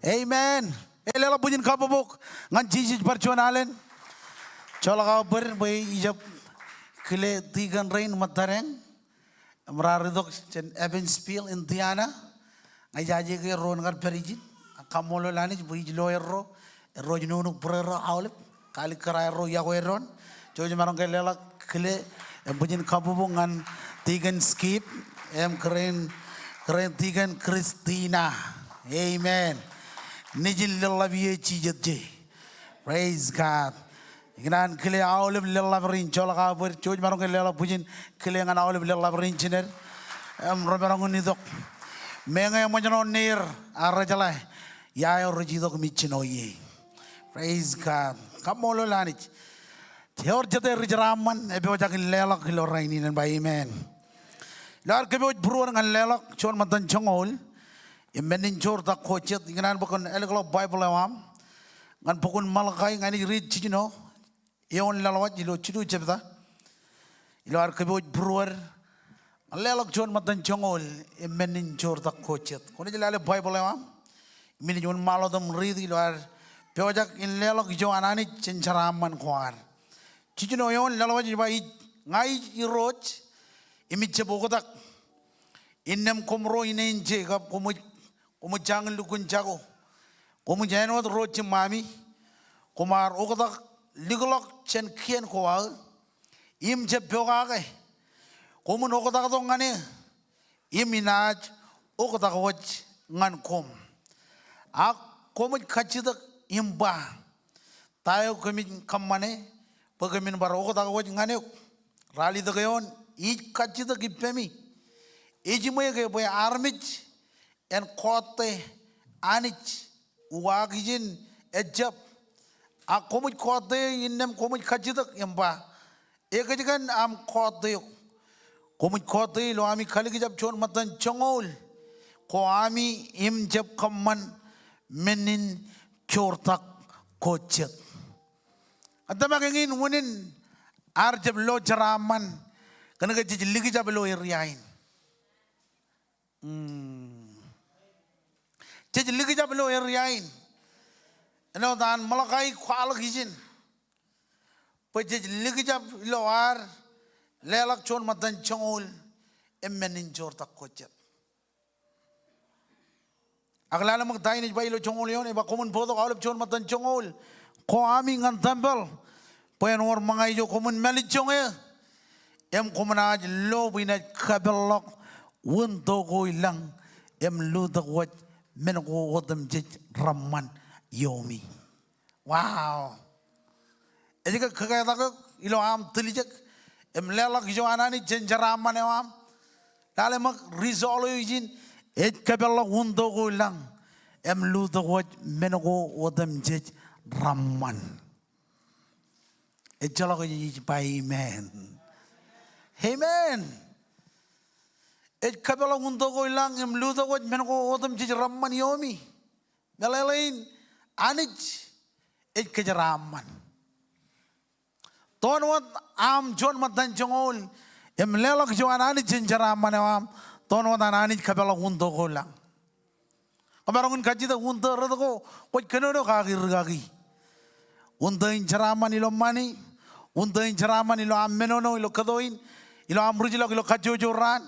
Amen. Ej leḷọk bwijin kabbokbok ñan Jisōs bar juon alen. Joḷọk aō bōd bwe ij jab kile tikōn rein ṃōttadeañ im raar itok jān Evansville, Indiana. Ña ijaje ke erro en kar pād ijin. Ak kaṃṃoolol Anij bwe ij lo erro, erro ej nuknuk būrōrō aolep. Kaalikkar aerro iọkwe doon. Jouj maroñ ke leḷọk kile im bwijin kabbokbok ñan tikōn Skip im kōrā in, kōrā in tikōn Christina. Amen. Nejin leḷḷap ie jijet je. Praise God. Ikōṇaan kile aolep leḷḷap rein, joḷọk aō bōd. Jouj maroñ ke leḷọk bwijin kile ñan aolep leḷḷap rein jined im remaroñ in itok. Meñe eṃōjṇọ neer, ak rejeḷā ia eo rej itok im ijjino ie. Praise God. Kaṃṃoolol Anij. Ewōr jete ri jeraaṃṃan epojak in leḷọk ilo rainin, en ba amen. Ilo ad kōpooj būruod ñan leḷọk juon ṃōttan joñoul im men in joortak ko jet, ikōṇaan bwe kwōn ālikḷọk Baibōḷ eo aṃ ñan bok in Malakai, ña inaaj riit jiljino eoon laḷwaj ilo jilu jebta. Ilo ad kōpooj būruod ñan leḷọk juon ṃōttan joñoul im men in joortak ko jet. Kwōnaaj lale Baibōḷ eo aṃ im inaaj wōnṃaanḷọk im riit ilo ad pojak in leḷọk ijo an Anij jān jeraaṃṃan ko ad. Jiljino eoon laḷwaj ej ba, ij, ña ij Irooj im ij jab oktak. Innām koṃro ine in Jekob, koṃij, koṃij jañin lukkuun jako. Koṃij āinwōt ro jiṃṃami. Koṃ ar oktak likḷọk jān kien ko aō im jab pokake. Koṃwin oktaktok ñan e im inaaj oktak wōj ñan koṃ. Ak koṃij kajjitōk im ba, ta eo kōmij kōṃṃane bwe kōmin bar oktak wōj ñan eok? Ralitōk eoon, ij kajjitōk ippemi, ejiṃwe ke bwe armej en kọọte Anij uwaak ijin ejab. Ak koṃij kọọte innām koṃij kajjitōk im ba, ekōjkan aṃ kọọte eok? Koṃij kọọte ilo ami kalikjab juon ṃōttan joñoul ko ami im jab kōṃṃan men in joortak ko jet. Ak tōmak eñin unin ad jab lo jeraaṃṃan kōnke jej likjab ilo area in. Mm. Jej likjab ilo area in. Āinwōt an Malakai kwaḷọk ijin bwe jej likjab ilo ad leḷọk juon ṃōttan joñoul im men in joortak ko jet. Ak lale ṃōk ta in ej ba ilo joñoul eoon, ej ba, koṃwin bōktok aolep juon ṃōttan joñoul ko ami ñan tempel bwe en wōr ṃōñā ijo koṃwin mālejjoñe im koṃ naaj lo bwe inaaj kapeḷḷọk wūntō ko i lañ im lutōk wōj men ko otemjej reṃṃan ioomi. Wow. Ej ke kōketak eok ilo aṃ tiljek im leḷọk ijo an Anij jān jeraaṃṃan eo aṃ? Lale ṃōk result eo ijin, ej kapeḷḷọk wūntō ko i lañ im lutōk wōj men ko otemjej reṃṃan. Ejjeḷọk ej, ij ba amen. Amen. Ej kapeḷḷọk wūntō ko i lañ im lutōk wōj men ko otemjej reṃṃan ioomi. Meḷeḷein, Anij ej kōjeraaṃṃan. Toon wōt aṃ juon ṃōttan joñoul im leḷọk ijo an Anij jān jeraaṃṃan eo aṃ, toon wōt an Anij kapeḷḷọk wūntō ko i lañ. Kwōmaroñ in kajjitōk wūntō rej ko kwōj kōnono kaki rikaki. Wūntō in jeraaṃṃan ilo ṃani. Wūntō in jeraaṃṃan ilo aṃ menono ilo kōto in, ilo aṃ rijḷọk ilo kajjojo raan.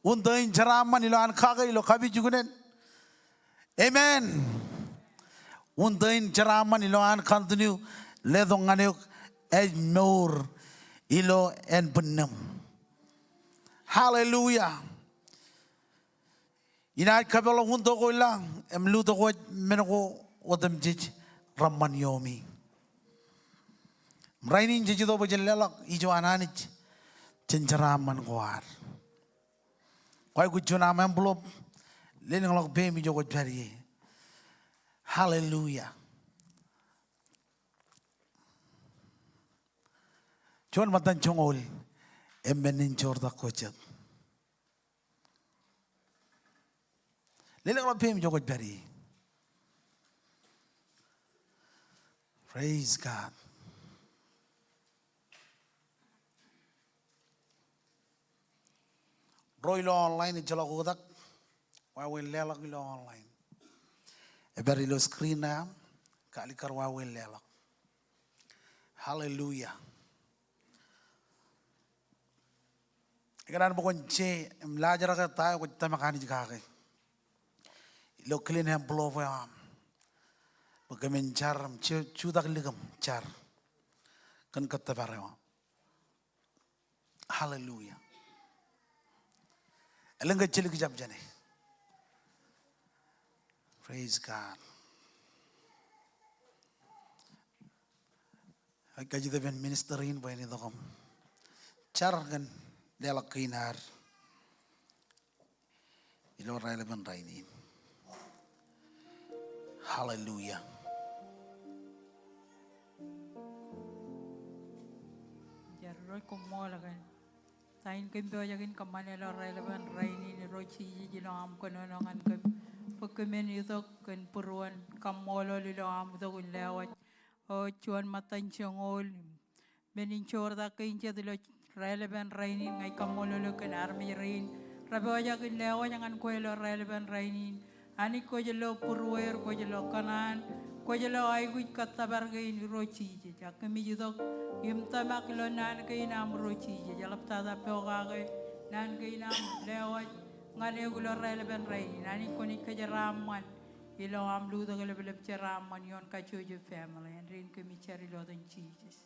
Wūntō in jeraaṃṃan ilo an kake ilo kapijuknen. Amen. Wūntō in jeraaṃṃan ilo an continue letok ñan eok ājmour ilo ānbwinnūṃ. Hallelujah. Inaaj kapeḷḷọk wūntō ko i lañ im lutōk wōj men ko otemjej reṃṃan ioomi. Rainin jej itok bwe jen leḷọk ijo an Anij jān jeraaṃṃan ko ad. Kwaikuj juon aṃ envelope, lelōñḷọk peiṃ ijo kwōj pād ie. Hallelujah. Juon ṃōttan joñoul im men in joortak ko jet. Lelōñḷọk peiṃ ijo kwōj pād ie. Praise God. Ro ilo online ejjeḷọk oktak. Wāween leḷọk ilo online. Epād ilo screen eo aṃ, kaalikkar wāween leḷọk. Hallelujah. Ikōṇaan bwe kwōn je im laajrak ta eo kwōj tōmak Anij kake ilo kilen envelope eo aṃ. Bwe kōmin jar im ju-, jutak likūṃ jar kōn kōttōpar eo aṃ. Hallelujah. Elōñ ke ej jilik jab jāne. Praise God. Ij kajjitōk ippān minister in bwe en itok im jar kōn leḷọk kein ad ilo raelepen rainin. Hallelujah. Jar Irooj, koṃṃool kōn ta in kōm pojak in kōṃṃane ilo raelepen rainin, Irooj Jisōs, ilo aṃ kōnono ñan kōm bwe kōmin itok kōn būruon kaṃṃoolol ilo aṃ itok in lewōj. O juon ṃōttan joñoul men in joortak kein jet ilo raelepen rainin, ña ij kaṃṃoolol eok kōn armej rein rej pojak in lewōj ñan kwe ilo raelepen rainin. Anij, kwōj lo būrueir, kwōj lo kōṇaan, kwōj lo aikuj kōttōpar kein, Irooj Jisōs. Ak kōmij itok im tōmak ilo naan kein aṃ, Irooj Jisōs. Eḷaptata pokake naan kein aṃ lewōj ñan eok ilo raelepen rainin. Anij, kwōnaaj kōjeraaṃṃan ilo aṃ lutōk eḷapḷap, jeraaṃṃan ioon kajjojo family. Āindein kōmij jar ilo etan Jisōs.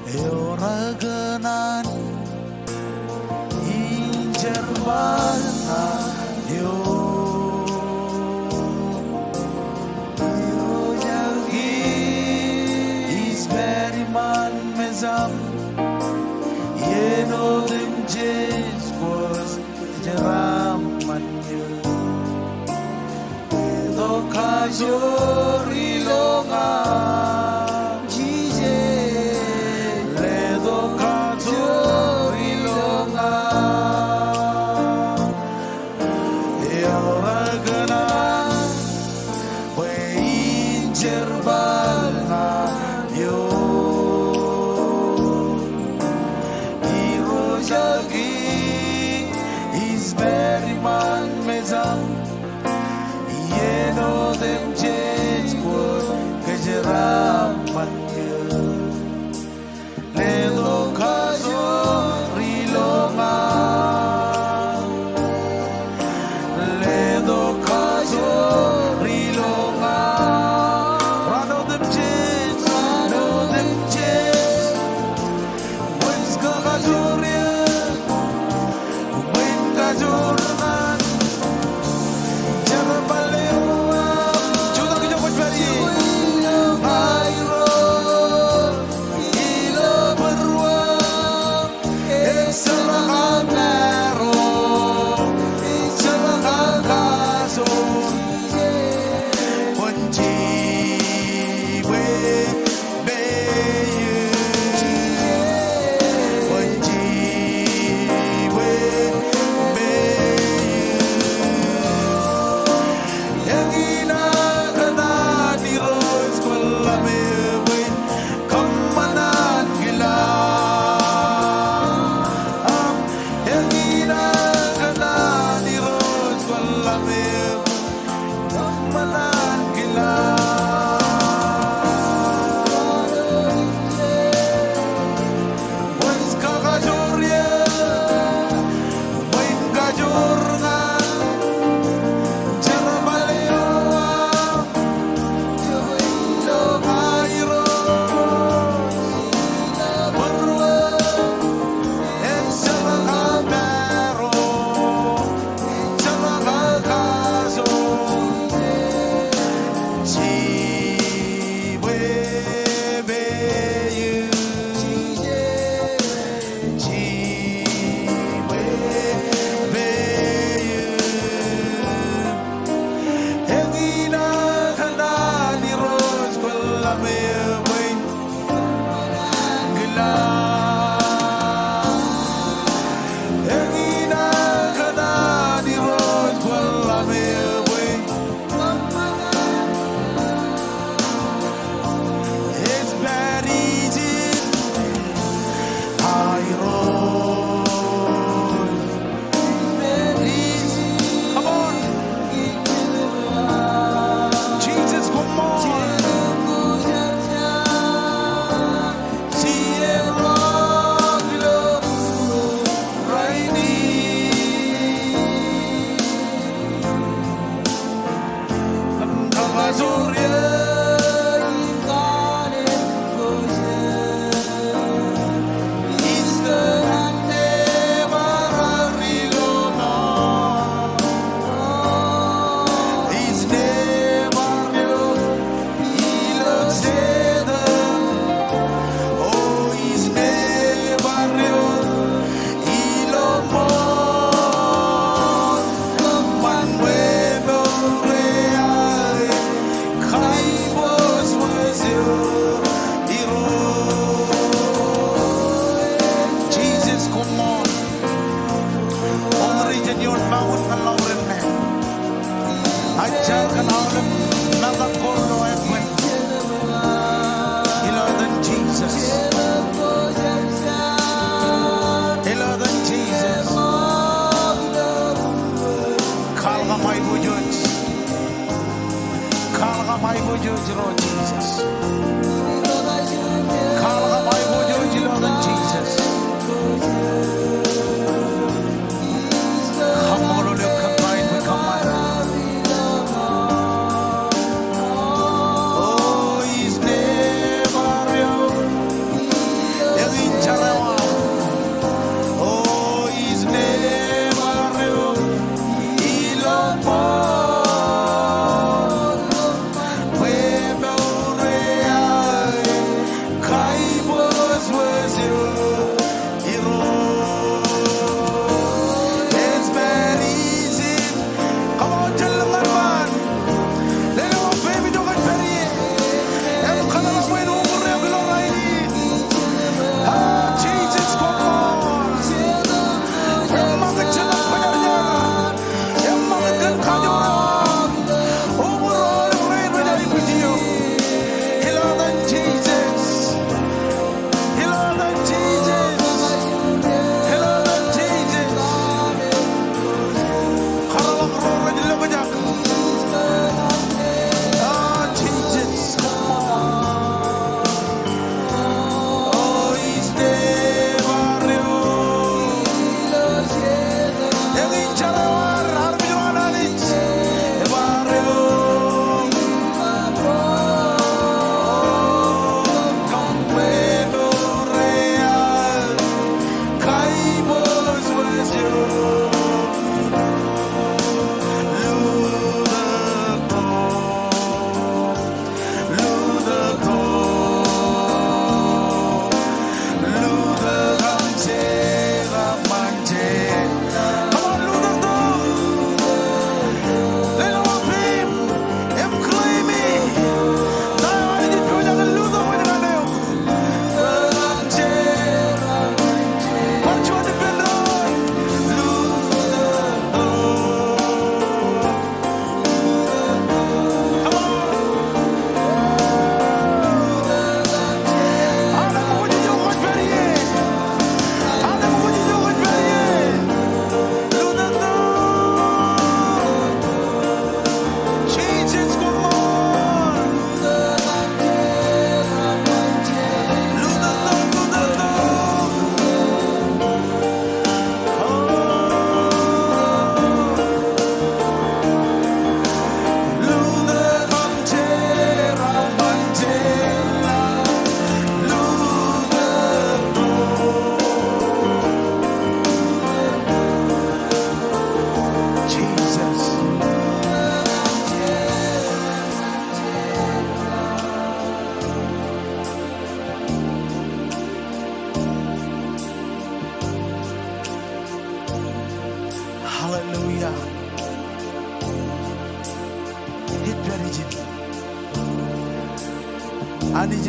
Eor kōṇaan in jerbal ñan eok. Irooj eo, Kūr, ij pād iṃaan mejaṃ. Iien otemjej kwōj kōjeraaṃṃan eō. Letok kajoor ilo ña, Jisōs. Letok kajoor ilo ña. Eor kōṇaan bwe in jerbal ñan eok. Irooj eo, Kūr, ij pād iṃaan mejaṃ. Iien otemjej kwōj kōjeraaṃṃan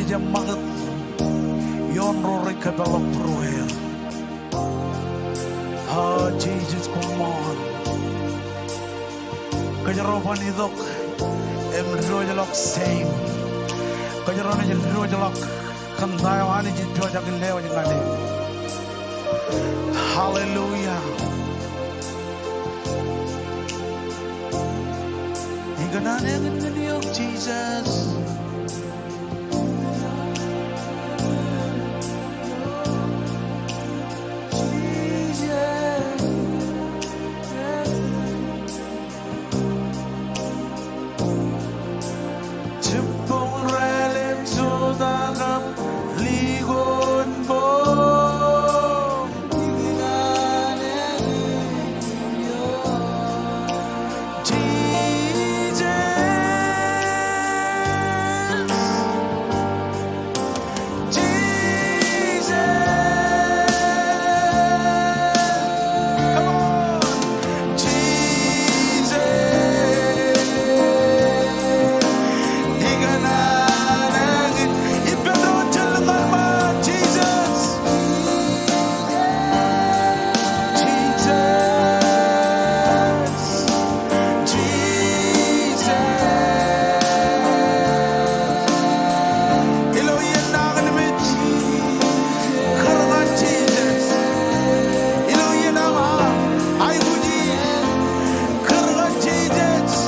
Ṃakūt ioon ro rej kōpeḷḷọk būrueir. O Jisōs, koṃṃool. Kōjro ban itok im diwōjḷọk same. Kōjro naaj diwōjḷọk kōn ta eo Anij ej pojak in lewōj ñan e. Hallelujah. Ikōṇaan eñin ñan eok Jisōs. Ilo iien nañinmej, kūr ñan Jisōs. Ilo iien aṃ aikuji, kūr ñan Jisōs.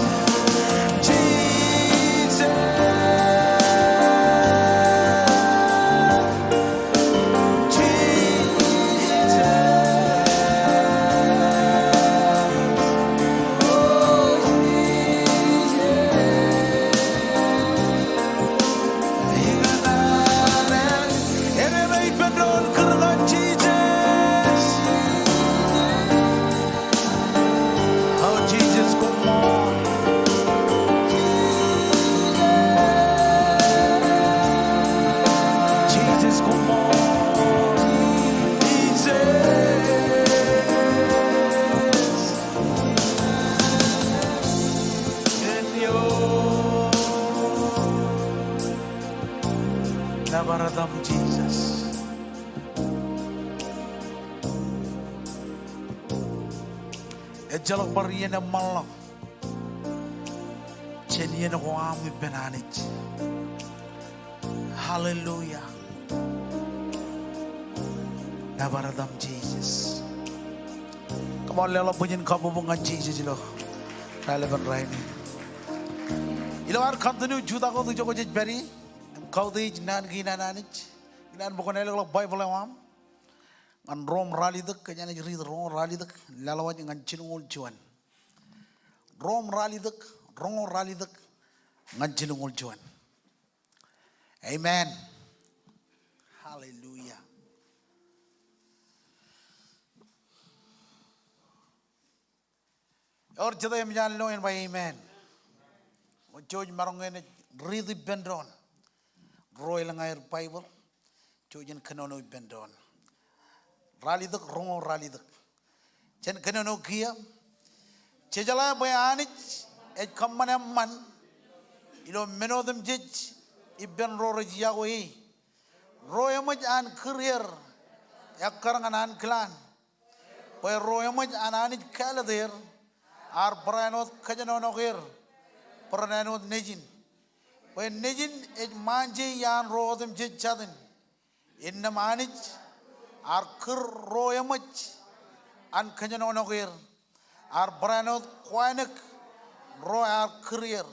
Jisōs. O Jisōs, koṃṃool. Jisōs, koṃṃool. Jisōs. Nōbar etaṃ Jisōs. Ejjeḷọk bar iien eṃṃanḷọk jān iien ko aṃ ippān Anij. Hallelujah. Nōbar etaṃ Jisōs. Come on, leḷọk bwijin kabbokbok ñan Jisōs ilo raelepen rainin. Ilo ad continue jutak wōt ijo kwōj pād ie im kautiej naan kein an Anij, ikōṇaan bwe kwōn ālọkḷọk Baibōḷ eo aṃ ñan Rom ralitōk, kōjeañ ej riit Rom ralitōk, laḷwaj ñan jilñuul juon. Rom ralitōk, Rom ralitōk ñan jilñuul juon. Amen. Hallelujah. Ewōr jete eṃōj an lo en ba amen. Jouj maroñ ke enaaj riit ippān doon ro elōñ aer Baibōḷ. Jouj jen kōnono ippān doon. Ralitōk, Rom ralitōk. Jen kōnono kiiō. Jejeḷā bwe Anij ej kōṃṃan eṃṃan ilo men otemjej ippān ro rej yokwe e. Ro eṃōj an kūr er ekkar ñan ankilaan. Bwe ro eṃōj an Anij kāālōt er, ear barāinwōt kōjenolọk er, barāinwōt Nejin. Bwe Nejin ej ṃaanje iaan ro otemjej jatin. Innām Anij ear kūr ro eṃōj an kōjenolọk er, ear barāinwōt kōwānōk ro ear kūr er.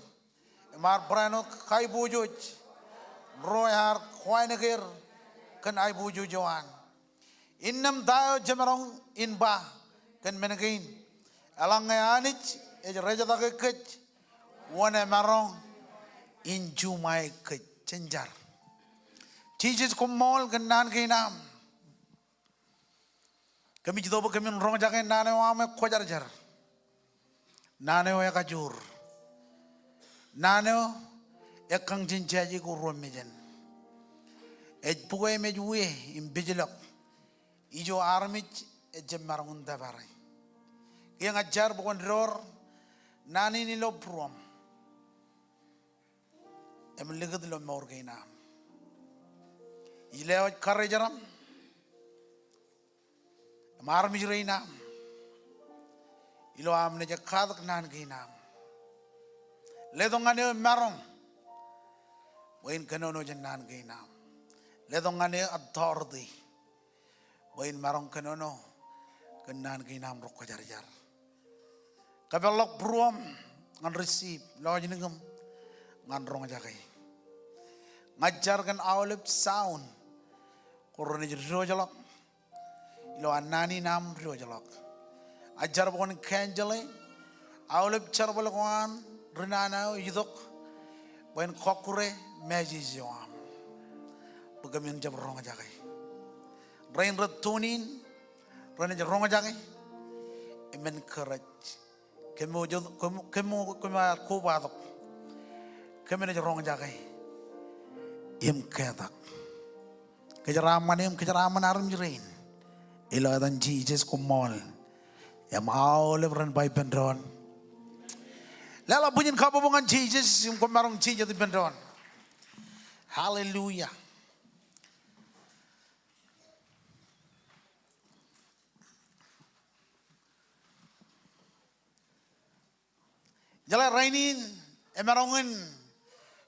Im ear barāinwōt kaiboojoj ro ear kōwānōk er kōn aiboojoj eo an. Innām ta eo jemaroñ in ba kōn men kein, eḷaññe Anij ej rejetake kōj, wōn emaroñ in juṃae kōj? Jen jar. Jisōs, koṃṃool kōn naan kein aṃ. Kōmij itok bwe kōmin roñjake naan eo aṃ ekwōjarjar, naan eo ekajoor, naan eo ekkañ jān jāje ko ruo mejān. Ej bukwe im ej uwe im pejlọk ijo armej ejjab maroñ in tōpare. Kiiō ña ij jar bwe kwōn door naan in ilo būruōm im likūt ilo mour kein aṃ. Ij lewōj karijeraṃ im armej rein aṃ ilo aṃ naaj katak naan kein aṃ. Letok ñan eō maroñ bwe in kōnono jān naan kein aṃ. Letok ñan eō authority bwe in maroñ kōnono kōn naan kein aṃ ro kwōjarjar. Kōpeḷḷọk būruōṃ ñan receive, lọjilñiṃ ñan roñjake. Ña ij jar kōn aolep sound ko renaaj diwōjḷọk ilo an naan in aṃ diwōjḷọk. Ij jar bwe kwōn cancel e aolep jerbal ko an ri nana eo ej itok bwe en kọkkure message eo aṃ bwe kōmin jab roñjake. Rein rej tune in renaaj roñjake im encourage. Kōm, kōm, kōm, kōm ar kobatok. Kōm naaj roñjake im ketak. Kōjeraaṃṃan eō im kōjeraaṃṃan armej rein ilo etan Jisōs. Koṃṃool. Im aolep ren ba ippān doon, leḷọk bwijin kabbokbok ñan Jisōs im koṃ maroñ jijet ippān doon. Hallelujah. Jeḷā rainin emaroñ in,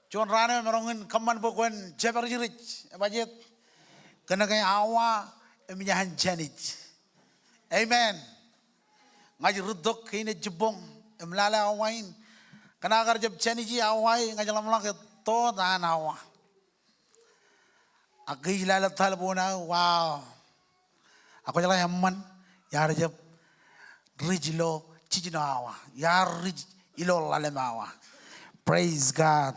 juon raan eo emaroñ in kōṃṃan bwe kwōn jepād ijin rej, ebajet, kōnke awa emōj an jānij. Amen. Ña ij rūttok kein ej jibboñ im lale awa in. Kōn aō kar jab jānij awa in, ña ij ḷōmṇak ettoot an awa. Ak ij lale talboon aō, wow. Ak kwōjeḷā eṃṃan, iar jab ri ilo jiljino awa. Iar ri ilo ḷalem awa. Praise God.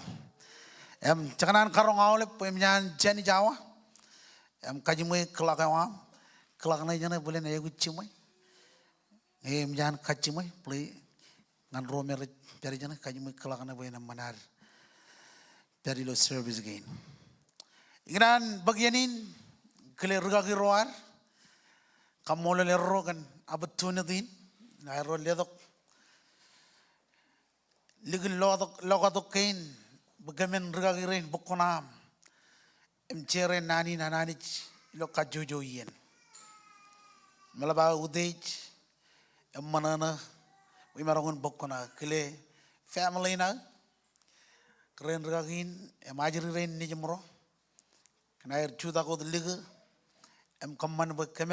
Im, jekōṇaan karoñ aolep bwe emōj an jānij awa. Im, kajiṃwe clock eo aṃ. Clock ṇe ijeṇe bōlen aikuj jiṃwe. Ñe emōj an kajjiṃwe, please, ñan ro me rej pād ijeṇe, kajiṃwe clock ṇe bwe en eṃṃan ad pād ilo service kein. Ikōṇaan bōk iien in kile rūkaki ro ad, kaṃṃoolol erro kōn opportunity in, ilo aerro letok likin lokatok, lokatok kein bwe kōmin rūkaki rein bōk kuṇaaṃ im share naan in an Anij ilo kajjojo iien. Im eḷap aō utiej im ṃōṇōṇō bwe imaroñ in bōk kuṇaō, kile family in aō, kōrā in rūkaki in im ajri rein nejimro, kōn aer jutak wōt likū im kōṃṃan bwe kōm,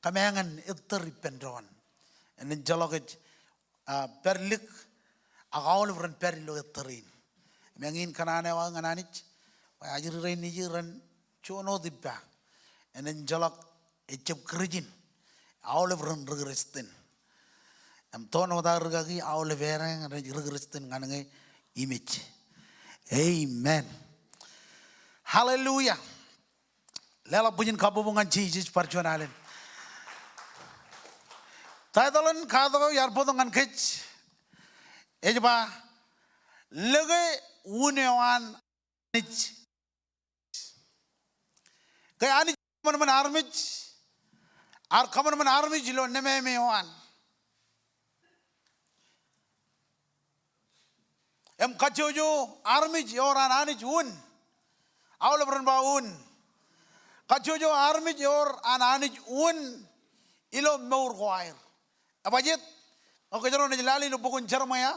kōm eñin ettōr ippān doon. Enaaj ejjeḷọk ej a, pād lik, ak aolep ren pād ilo ettōr in. Im eñin kōṇaan eo aō ñan Anij, bwe ajri rein nejū ren juon wōt ippa. Enaaj ejjeḷọk ejjab Kūrjin, aolep ren ri-Kristian. Im toon wōt aō rūkaki, aolep ereñ ren ri-Kristian ñan ñe imej. Amen. Hallelujah. Leḷọk bwijin kabbokbok ñan Jisōs bar juon alen. Title in katak eo iar bōktok ñan kōj ej ba, Lōke Unin eo an Anij. Ke Anij kōṃanṃan armej, ear kōṃanṃan armej ilo nemāmej eo an. Im kajjojo armej ewōr an Anij un. Aolep ren ba un. Kajjojo armej ewōr an Anij un ilo mour ko aer. Ebajet, ñe kōjro naaj lale ilo bok in Jeremaia,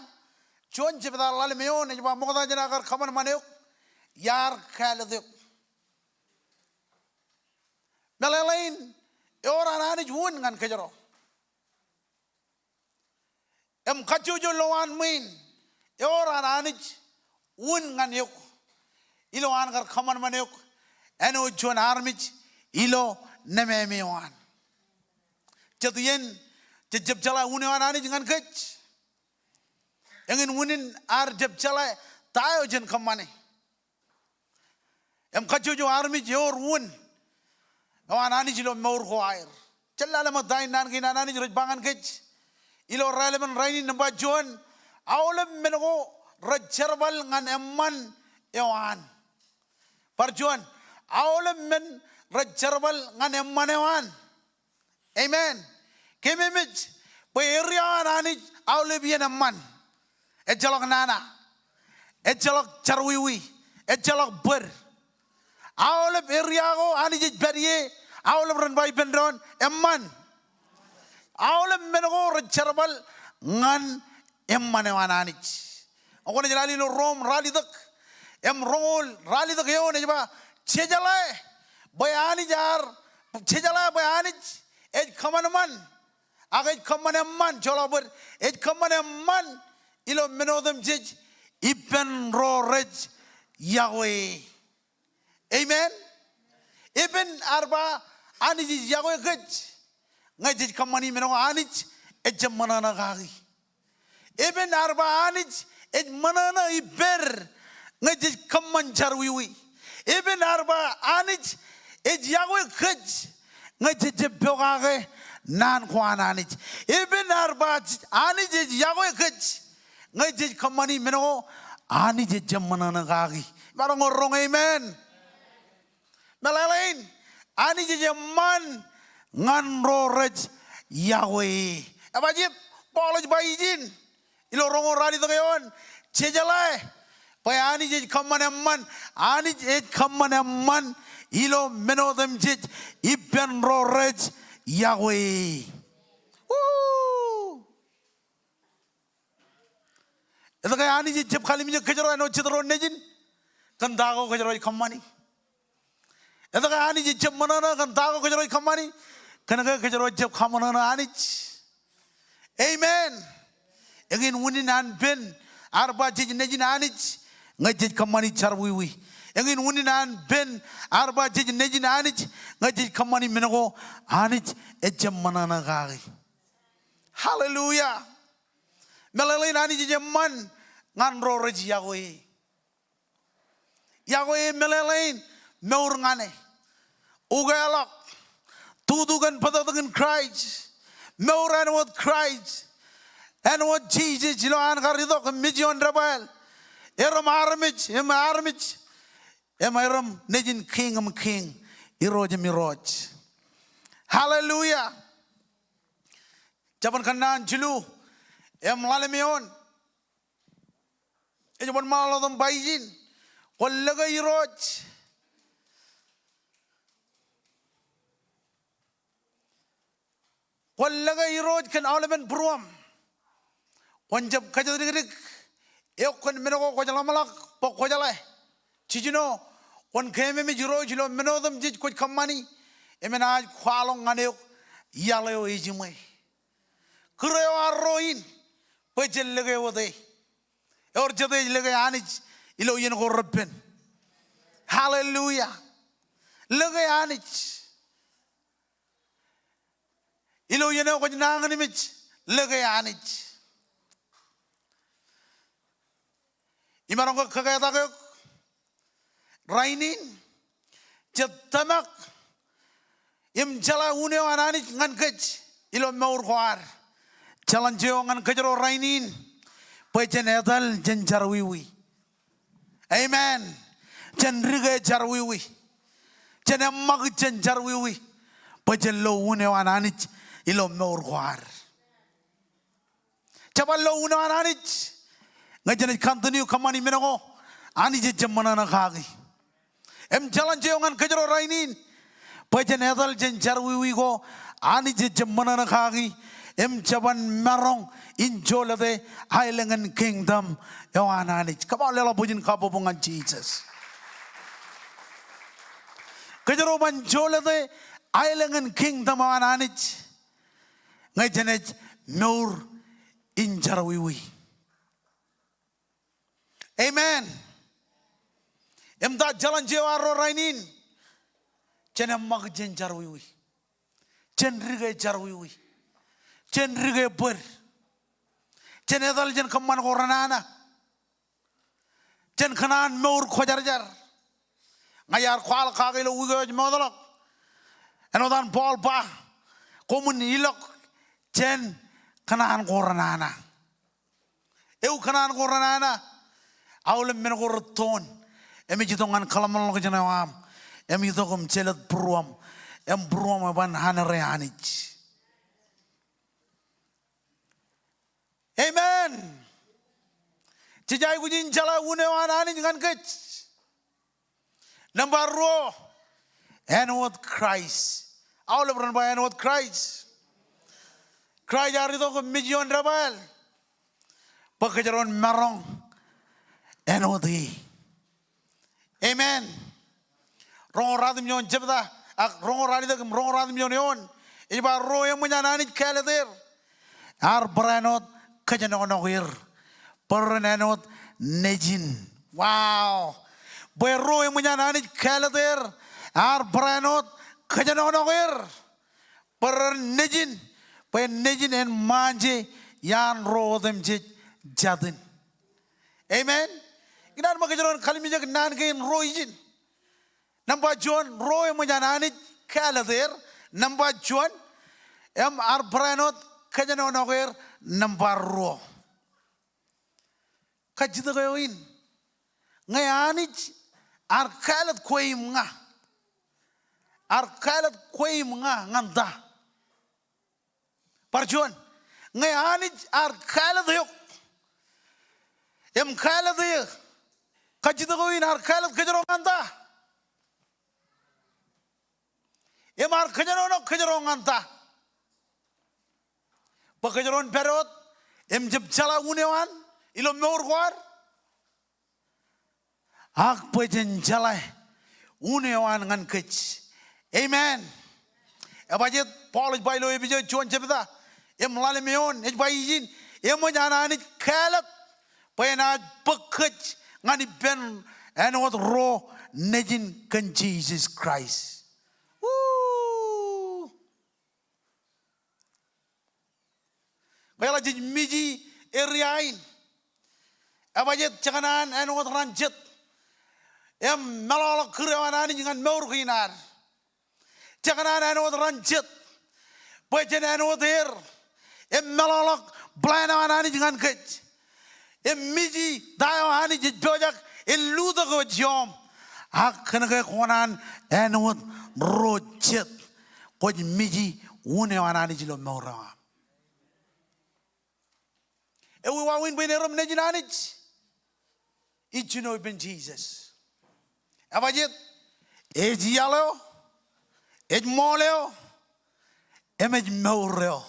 juon jebta ḷalem eoon ej ba, ṃokta jān aō kar kōṃanṃan eok, iar kāālōt eok. Meḷeḷein, ewōr an Anij un ñan kōjro. Im kajjojo lowaan ṃwiin, ewōr an Anij un ñan eok. Ilo an kar kōṃanṃan eok āinwōt juon armej ilo nemāmej eo an. Jet iien, jej jab jeḷā un eo an Anij ñan kōj. Eñin unin ear jab jeḷā ta eo jen kōṃṃane. Im kajjojo armej ewōr un eo an Anij ilo mour ko aer. Jen lale ṃōk ta in naan kein an Anij rej ba ñan kōj ilo raelepen rainin. Nōṃba juon, aolep men ko rej jerbal ñan eṃṃan eo an. Bar juon, aolep men rej jerbal ñan eṃṃan eo an. Amen. Keememej bwe area eo an Anij aolep iien eṃṃan. Ejjeḷọk nana. Ejjeḷọk jerọwiwi. Ejjeḷọk bōd. Aolep area ko Anij ej pād ie, aolep ren ba ippān doon eṃṃan. Aolep men ko rej jerbal ñan eṃṃan eo an Anij. Ak kwōnaaj lale ilo Rom ralitōk im roñoul ralitōk eoon ej ba, jejeḷā bwe Anij ear, jejeḷā bwe Anij ej kōṃanṃan, ak ej kōṃṃan eṃṃan, joḷọk bōd, ej kōṃṃan eṃṃan ilo men otemjej ippān ro rej yokwe e. Amen. Epen ear ba Anij ej yokwe kōj ñe jej kōṃṃani men ko Anij ejjab ṃōṇōṇō kaki. Epen ear ba Anij ej ṃōṇōṇō ippād ñe jej kōṃṃan jerọwiwi. Epen ear ba Anij ej yokwe kōj ñe jej jab pokake naan ko an Anij. Epen ear ba Anij ej yokwe kōj ñe jej kōṃṃani men ko Anij ejjab ṃōṇōṇō kaki. Imaroñ ke roñ amen? Meḷeḷein, Anij ej eṃṃan ñan ro rej yokwe e. Ebajeet, Paul ej ba ijin ilo roñoul ralitōk eoon, jejeḷā bwe Anij ej kōṃṃan eṃṃan, Anij ej kōṃṃan eṃṃan ilo men otemjej ippān ro rej yokwe e. Woo! Etke Anij ejjab kalimjek kōjro āinwōt jet ro nejin kōn ta ko kōjro ej kōṃṃani? Etke Anij ejjab ṃōṇōṇō kōn ta ko kōjro ej kōṃṃani? Kōn ke kōjro ejjab kaṃōṇōṇō Anij. Amen. Eñin unin an pen ear ba jej nejin Anij ñe jej kōṃṃani jerọwiwi. Eñin unin an pen ear ba jej nejin Anij ñe jej kōṃṃani men ko Anij ejjab ṃōṇōṇō kaki. Hallelujah. Meḷeḷein, Anij ej eṃṃan ñan ro rej yokwe e. Yokwe e meḷeḷein mour ñan e. Ukeḷọk, tutu kōn bōtōktōkin Kraist, mour āinwōt Kraist, āinwōt Jisōs ilo an kar itok im mej ioon debwāāl. Erōm armej im armej, im erōm nejin kiiñ im kiiñ, irooj im irooj. Hallelujah. Jabōn Kōnnaan jilu im ḷalem eoon ej wōnṃaanḷọk im ba ijin, kwōn lōke Irooj, kwōn lōke Irooj kōn aolepen būruōṃ. Kwōn jab kōjatdikdik eok kōn men ko kwōj ḷōmṇak bwe kwō jeḷā. Jiljino, kwōn keememej Irooj ilo men otemjej kwōj kōṃṃani, im enaaj kwaḷọk ñan eok iaḷ eo ejiṃwe. Kūr eo arro in bwe jen lōke wōt e. Ewōr jete ej lōke Anij ilo iien ko repen? Hallelujah. Lōke Anij. Ilo iien eo kwōj nañinmej, lōke Anij. Imaroñ ke kōketak eok rainin, jej tōmak im jeḷā unin eo an Anij ñan kōj ilo mour ko ad. Challenge eo ñan kōjro rainin bwe jen etal jān jerọwiwi. Amen. Jen dike jerọwiwi. Jen eṃṃakūt jān jerọwiwi bwe jen lo unin eo an Anij ilo mour ko ad. Jeban lo unin eo an Anij ñe jenaaj continue kōṃṃani men ko Anij ejjab ṃōṇōṇō kaki. Im challenge eo ñan kōjro rainin bwe jen etal jān jerọwiwi ko Anij ejjab ṃōṇōṇō kaki, im jeban maroñ in jolōte aelōñ in kingdom eo an Anij. Come on, leḷọk bwijin kabbokbok ñan Jisōs. Kōjro ban jolōte aelōñ in kingdom eo an Anij ñe jenaaj mour in jerọwiwi. Amen. Im ta challenge eo arro rainin? Jen eṃṃakūt jān jerọwiwi. Jen dike jerọwiwi. Jen dike bōd. Jen etal jān kōṃṃan ko renana. Jen kōṇaan mour kwōjarjar. Ña iar kwaḷọk kake ilo wiik eo ej mootḷọk, āinwōt an Paul ba, koṃwin ilọk jān kōṇaan ko renana. Ewi kōṇaan ko renana? Aolep men ko rettoon im ej itok ñan kōḷmānḷọkjeṇ eo aṃ, im itok im jelōt būruōṃ, im būruōṃ eban honour e Anij. Amen. Jej aikuj in jeḷā unin eo an Anij ñan kōj. Nōṃba ruo, āinwōt Kraist. Aolep ren ba āinwōt Kraist. Kraist ear itok im mej ioon debwāāl bwe kōjro en maroñ āinwōt e. Amen. Roñoul ratimjuon jebta, ak roñoul ralitōk im roñoul ratimjuon eoon. Ej ba ruo eṃōj an Anij kāālōt er, ear barāinwōt kōjenoknok er bwe ren āinwōt nejin. Wow. Bwe ruo eṃōj an Anij kāālōt er, ear barāinwōt kōjenoknok er bwe ren nejin, bwe nejin en ṃaanje iaan ro otemjej jatin. Amen. Ikōṇaan ṃōk kōjro en kalimjek naan kein ruo ijin. Nōṃba juon, ruo eṃōj an Anij kāālōt er. Nōṃba juon, im ear barāinwōt kōjenoknok er. Nōṃba ruo. Kajjitōk eo in. Ñe Anij ear kāālōt kwe im ña, ear kāālōt kwe im ña ñan ta? Bar juon, ñe Anij ear kāālōt eok im kāālōt eō, kajjitōk eo in, ear kāālōt kōjro ñan ta? Im ear kōjenoknok kōjro ñan ta? Bwe kōjro en pād wōt im jab jeḷā unin eo an ilo mour ko ad, ak bwe jen jeḷā unin eo an ñan kōj. Amen. Ebajjeet, Paul ej ba ilo Epesōs juon jebta im ḷalem eoon, ej ba ijin, eṃōj an Anij kāālōt bwe enaaj bōk kōj ñan ippān āinwōt ruo nejin kōn Jisōs Kraist. Woo! Kwōjeḷā jej miji area in. Ebajjeet, jekōṇaan āinwōt ran jet im meḷọkḷọk kūr eo an Anij ñan mour kein ad. Jekōṇaan āinwōt ran jet bwe jen āinwōt er im meḷọkḷọk plan eo an Anij ñan kōj. Im miji ta eo Anij ej pojak en lutōk wōj iọọm. Ak kōnke kwōkōṇaan āinwōt ro jet, kwōj miji unin eo an Anij ilo mour eo aṃ. Ewi wāween bwe en erom nejin Anij? Ij jino ippān Jisōs. Ebajjeet, ej iaḷ eo, ej ṃool eo, im ej mour eo.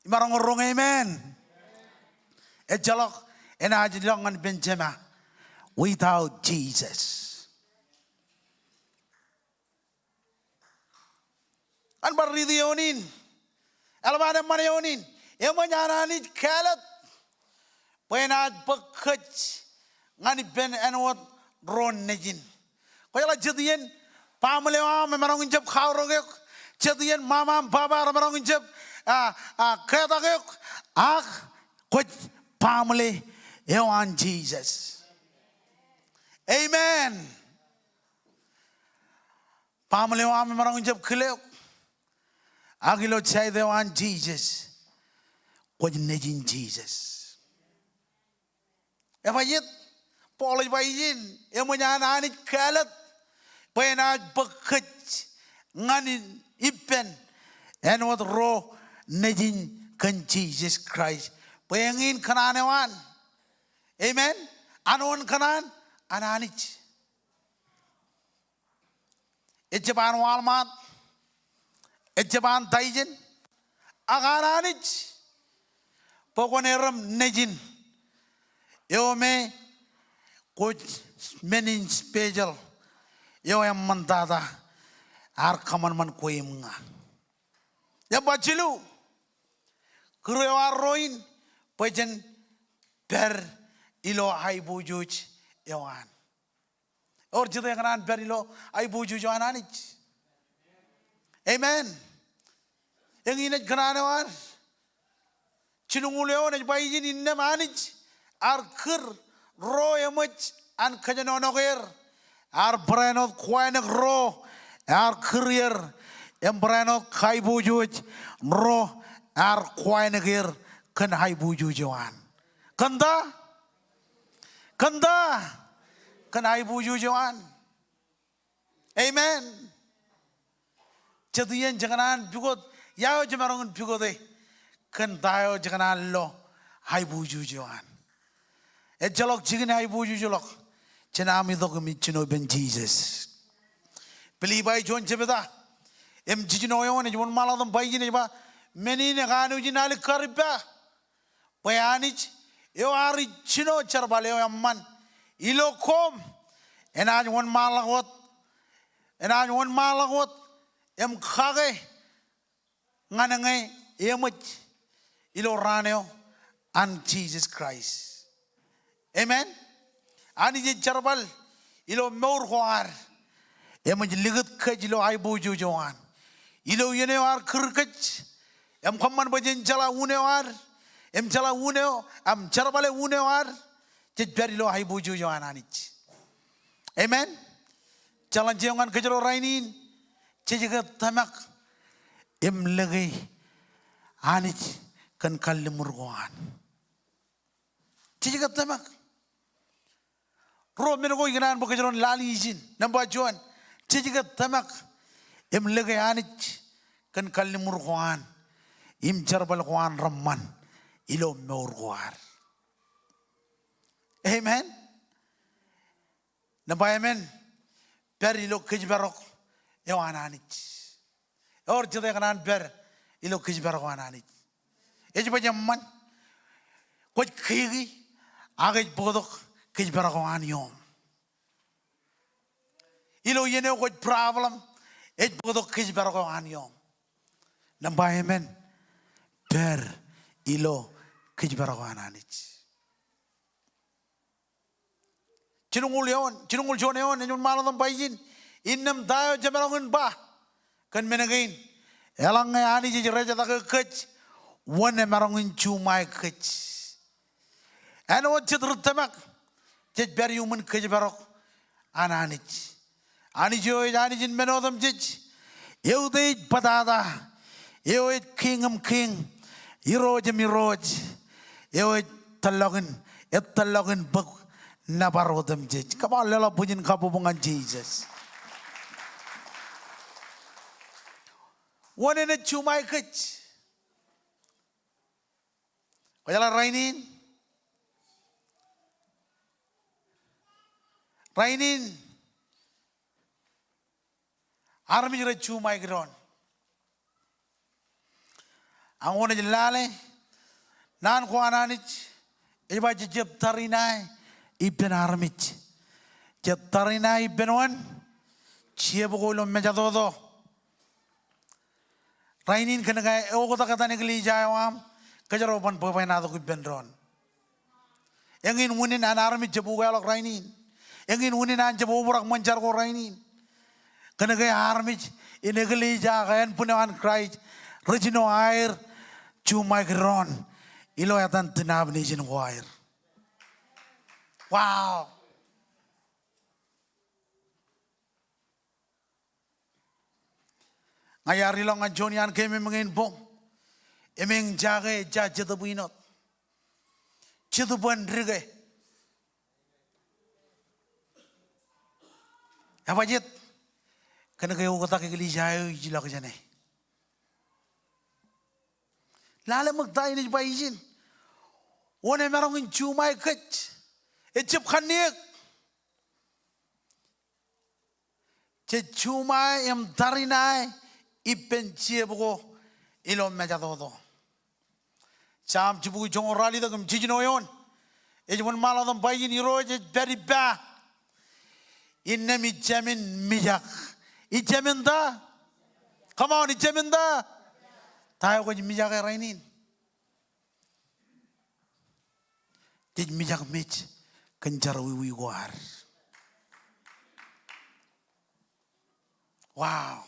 Imaroñ roñ amen. Ejjeḷọk enaaj ilọk ñan ippān Jema without Jesus. An bar riiti eoon in, eḷap an eṃṃan eoon in, eṃōj an Anij kāālōt bwe enaaj bōk kōj ñan ippān āinwōt ro nejin. Kwōjeḷā jet iien baaṃle eo aṃ remaroñ in jab kaorōk eok. Jet iien ṃaṃa im baba remaroñ in jab, a, a, ketak eok. Ak kwōj baaṃle eo an Jisōs. Amen. Baaṃle eo aṃ remaroñ in jab kile eok. Ak ilo side eo an Jisōs, kwōj nejin Jisōs. Ebajjeet, Paul ej ba ijin, eṃōj an Anij kāālōt bwe enaaj bōk kōj ñan ippān āinwōt ro nejin kōn Jisōs Kraist. Bwe eñin kōṇaan eo an. Amen. An wōn kōṇaan? An Anij. Ejjab an Walmart, ejjab an Tyson, ak an Anij, bwe kwōn erom nejin eo me kwōj men in special, eo eṃṃantata ear kōṃanṃan kwe im ña. Im ba jilu, kūr eo an ro in, bwe jen pād ilo aiboojoj eo an. Ewōr jet ekōṇaan pād ilo aiboojoj eo an Anij? Amen. Eñin ej kōṇaan eo ad. Jilñuul eoon ej ba ijin, innām Anij ear kūr ro eṃōj an kōjenoknok er, ear barāinwōt kōwānōk ro ear kūr er, im barāinwōt kaiboojoj ro ear kōwānōk er kōn aiboojoj eo an. Kōn ta? Kōn ta? Kōn aiboojoj eo an. Amen. Jet iien jekōṇaan pukot, ia eo jemaroñ in pukote? Kōn ta eo jekōṇaan lo? Aiboojoj eo an. Ejjeḷọk jikin aiboojojḷọk. Jān am itok im ijjino ippān Jisōs. Pilippai juon jebta im jiljino eoon ej wōnṃaanḷọk im ba ijin, ej ba, men in ekanooj in alikkar ippa bwe Anij eo ear ijjino jerbal eo eṃṃan ilo koṃ enaaj wōnṃaanḷọk wōt, enaaj wōnṃaanḷọk wōt im kake ñan ñe eṃōj ilo raan eo an Jisōs Kraist. Amen. Anij ej jerbal ilo mour ko ad. Eṃōj likūt kōj ilo aiboojoj eo an. Ilo iien eo ear kūr kōj im kōṃṃan bwe jen jeḷā un eo ad im jeḷā un eo im jerbale un eo ad, jej pād ilo aiboojoj eo an Anij. Amen. Challenge eo ñan kōjro rainin, jej ke tōmak im lōke Anij kōn kalliṃur ko an? Jej ke tōmak? Ruo men ko ikōṇaan bwe kōjro en lale ijin. Nōṃba juon, jej ke tōmak im lōke Anij kōn kalliṃur ko an im jerbal ko an reṃṃan ilo mour ko ad? Amen. Nōṃba emān, pād ilo kōjparok eo an Anij. Ewōr jet ekōṇaan pād ilo kōjparok eo an Anij? Ej baj eṃṃan. Kwōj kiki ak ej bōktok kōjparok eo an iuṃ. Ilo iien eo kwōj problem, ej bōktok kōjparok eo an iuṃ. Nōṃba emān, pād ilo kōjparok eo an Anij. Jilñuul eoon, jilñuul juon eoon ej wōnṃaanḷọk im ba ijin, innām ta eo jemaroñ in ba kōn men kein, eḷaññe Anij ej rejetake kōj, wōn emaroñ in juṃae kōj? Āinwōt jet ri tōmak, jej pād iuṃwin kōjparok an Anij. Anij eo ej Anij in men otemjej, eo ej bōtata, eo ej kiiñ im kiiñ, irooj im irooj, eo ej tōllọkin, ej tōllọkin bōk nōbar otemjej. Come on, leḷọk bwijin kabbokbok ñan Jisōs. Wōn enaaj juṃae kōj? Kwōjeḷā rainin? Rainin armej rej juṃae kōj doon. Ak wōn ej lale naan ko an Anij, ej ba jej jab tariṇae ippān armej. Jej tariṇae ippān wōn? Jebko ilo mejatoto. Rainin kōnke eoktak etan eklejia eo aṃ, kōjro ban bwebwenato ippān doon. Eñin unin an armej jab ukeḷọk rainin. Eñin unin an jab obrak ṃōn jar ko rainin. Kōnke armej in eklejia ak ānbwin eo an Kraist rej jino aer juṃae kōj doon ilo etan denomination ko aer. Wow. Ña iar ilọk ñan juon iaan keememej in boñ. Im eñjake ejja Jetōb Inot, Jetōb Āndike. Ebajjeet? Kōnke eoktak eklejia eo ij ilọk jāne. Lale ṃōk ta in ej ba ijin. Wōn emaroñ in juṃae kōj? Ejab kanniōk. Jej juṃae im tariṇae ippān jebko ilo mejatoto. Sam jibukwi joñoul ralitōk im jiljino eoon ej wōnṃaanḷọk im ba ijin, Irooj ej pād ippa, innām ij jāmin mijak. Ij jāmin ta? Come on, ij jāmin ta? Ta eo kwōj mijake rainin? Jej mijak mej kōn jerọwiwi ko ad. Wow.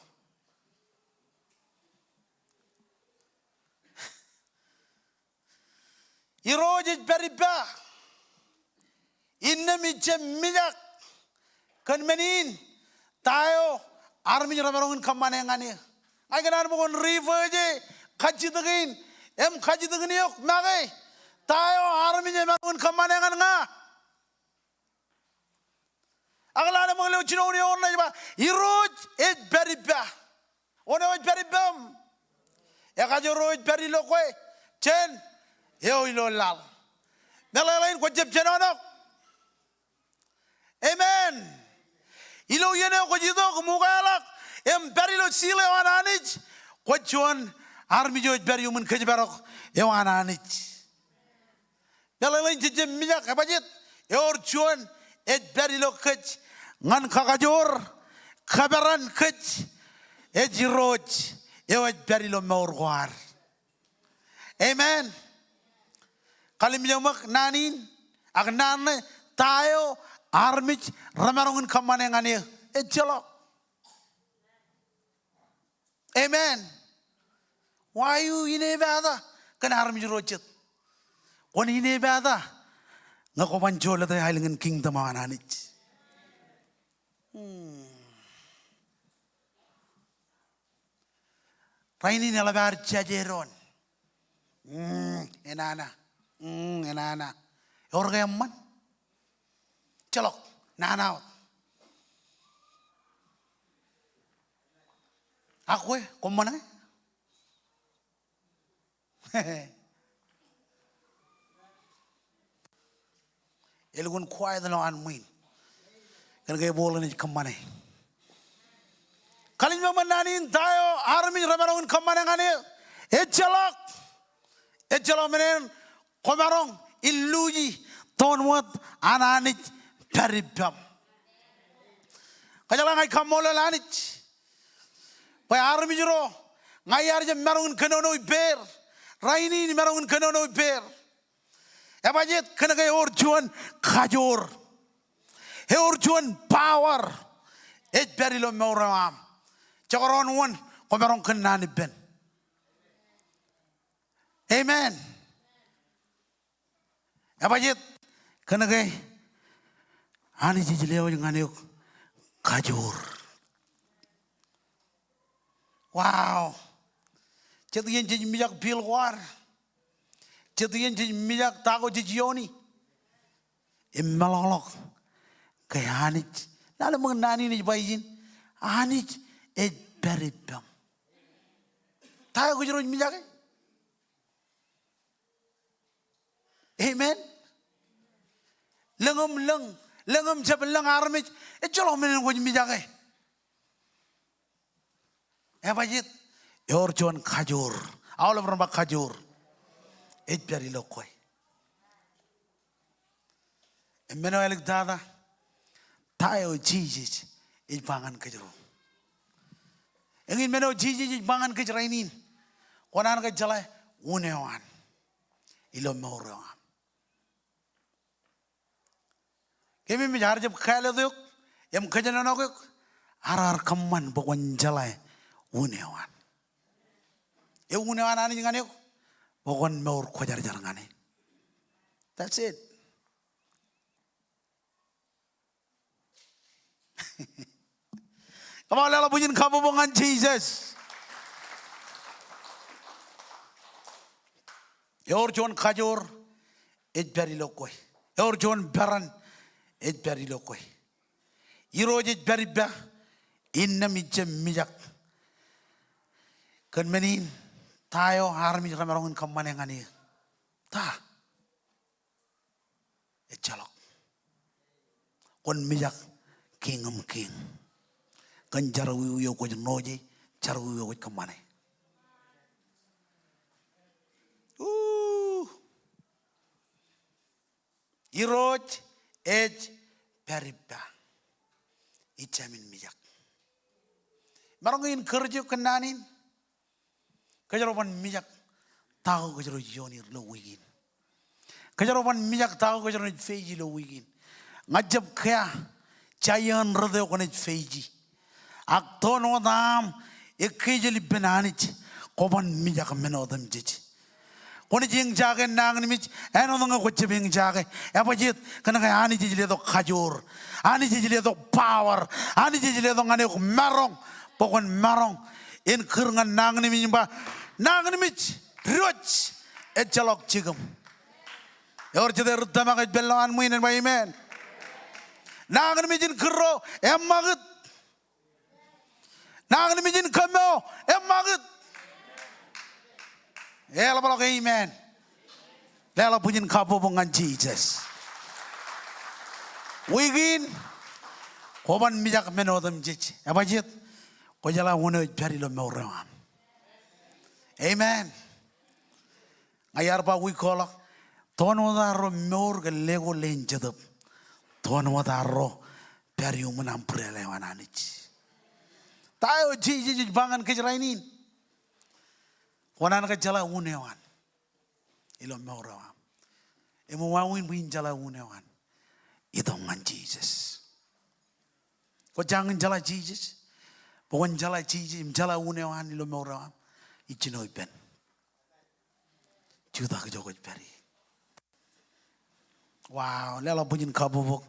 Irooj ej pād ippa, innām ij jab mijak kōn men in, ta eo armej remaroñ in kōṃṃane ñan eō? Ña ikōṇaan bwe kwōn refer e kajjitōk in im kajjitōk in eok make, ta eo armej emaroñ in kōṃṃane ñan ña? Ak lale ṃōk ilo jinoin eoon ṇe ej ba, Irooj ej pād ippa. Wōn eo ej pād ippaṃ? Ekajoor eo ej pād ilo kwe jān eo ilo laḷ. Meḷeḷein kwōjab jenoḷọk. Amen. Ilo iien eo kwōj itok im ukeḷọk im pād ilo seal eo an Anij, kwōj juon armej eo ej pād iuṃwin kōjparok eo an Anij. Meḷeḷein jej jab mijak, ebajjeet? Ewōr juon ej pād ilo kōj ñan kakajoor, kōperan kōj, ej Irooj eo ej pād ilo mour ko ad. Amen. Kallimjek ṃōk naan in, ak naan ṇe, ta eo armej remaroñ in kōṃṃane ñan eō? Ejjeḷọk. Amen. Why you inepata kōn armej ro jet? Kwōn inepata ñe kwō ban jolōte aelōñ in kingdom eo an Anij. Hmm. Rainin eḷap ad jaje doon. Mm, enana. Mm, enana. Ewōr ke eṃṃan? Ejjeḷọk. Nana wōt. Ak kwe, koṃṃan e? Elukkuun quiet ilo an ṃwiin. Kōn ke ebooḷ enaaj kōṃṃane. Kallimjek ṃōk naan in, ta eo armej remaroñ in kōṃṃane ñan eō? Ejjeḷọk. Ejjeḷọk men en kwōmaroñ in luuji toon wōt an Anij pād ippaṃ. Kōjeḷā, ña ij kaṃṃoolol Anij bwe armej ro ña iar jab maroñ in kōnono ippāer, rainin imaroñ in kōnono ippāer. Ebajjeet? Kōn ke ewōr juon kajoor, ewōr juon power ej pād ilo mour eo aṃ. Jekdọọn wōn kwōmaroñ kōnono ippān. Amen. Ebajjeet? Kōn ke Anij ej lewōj ñan eok kajoor. Wow. Jet iien jej mijak bill ko ad, jet iien jej mijak ta ko jej iooni, im meḷọkḷọk ke Anij, lale ṃōk naan in ej ba ijin, Anij ej pād ippaṃ. Ta eo kōjro ej mijake? Amen. Lōñ im lōñ, lōñ im jab lōñ armej, ejjeḷọk men en kwōj mijake. Ebajjeet? Ewōr juon kajoor. Aolep ren ba kajoor. Ej pād ilo kwe. Im men eo āliktata, ta eo Jisōs ej ba ñan kōjro? Eñin men eo Jisōs ej ba ñan kōj rainin. Kwō naan ke jeḷā un eo an ilo mour eo aṃ. Kōmij ar jab kāālōt eok im kōjenolọk eok, ar ar kōṃṃan bwe kwōn jeḷā un eo an. Eun eo an Anij ñan eok bwe kwōn mour kwōjarjar ñan e. That's it. Come on, leḷọk bwijin kabbokbok ñan Jisōs. Ewōr juon kajoor ej pād ilo kwe. Ewōr juon peran ej pād ilo kwe. Irooj ej pād ippa, innām ij jab mijak. Kōn men in, ta eo armej remaroñ in kōṃṃane ñan eō? Ta? Ejjeḷọk. Kwōn mijak Kiiñ in kiiñ kōn jerọwiwi eo kwōj ṇooje, jerọwiwi eo kwōj kōṃṃane. Uu. Irooj ej pād ippa. Ij jāmin mijak. Maroñ in kūr eok kōn naan in. Kōjro ban mijak ta ko kōjro ej ioon er ilo wiik in. Kōjro ban mijak ta ko kōjro naaj face ilo wiik in. Ña ij jab kea giant rot eo kwōnaaj face e. Ak toon wōt aṃ ekkejel ippān Anij, kwō ban mijak men otemjej. Kwōnaaj eñjake nañinmej āinwōt ñe kwō jab eñjake. Ebajjeet? Kōn ke Anij ej letok kajoor. Anij ej letok power. Anij ej letok ñan eok maroñ bwe kwōn maroñ in kūr ñan nañinmej im ba, nañinmej, diwōj, ejjeḷọk jikiṃ. Ewōr jete ri tōmak ej pād ilowaan ṃwiin en ba amen. Nañinmej in kūrro eṃṃakūt. Nañinmej in kōmmo eṃṃakūt. Eḷapḷọk amen. Leḷọk bwijin kabbokbok ñan Jisōs. Wiik in, Kwōban mijak men otemjej. Ebajeet? Kwō jeḷā unin eo ej pād ilo mour eo aṃ. Amen. Ña iar ba wiik ko ḷọk, toon wōt arro mour kōn leko leen Jetōb. Toon wōt arro pād iuṃwin aṃ būreḷā eo an Anij. Ta eo Jisōs ej ba ñan kōj rainin? Kwō kōṇaan ke jeḷā un eo an ilo mour eo aṃ. Im wāween bwe in jeḷā un eo an, itok ñan Jisōs. Kwō jañin jeḷā Jisōs? Bwe kwōn jeḷā Jisōs im jeḷā un eo an ilo mour eo aṃ, ijjino ippān jutak ijo kwōj pād ie. Wow, leḷọk bwijin kabbokbok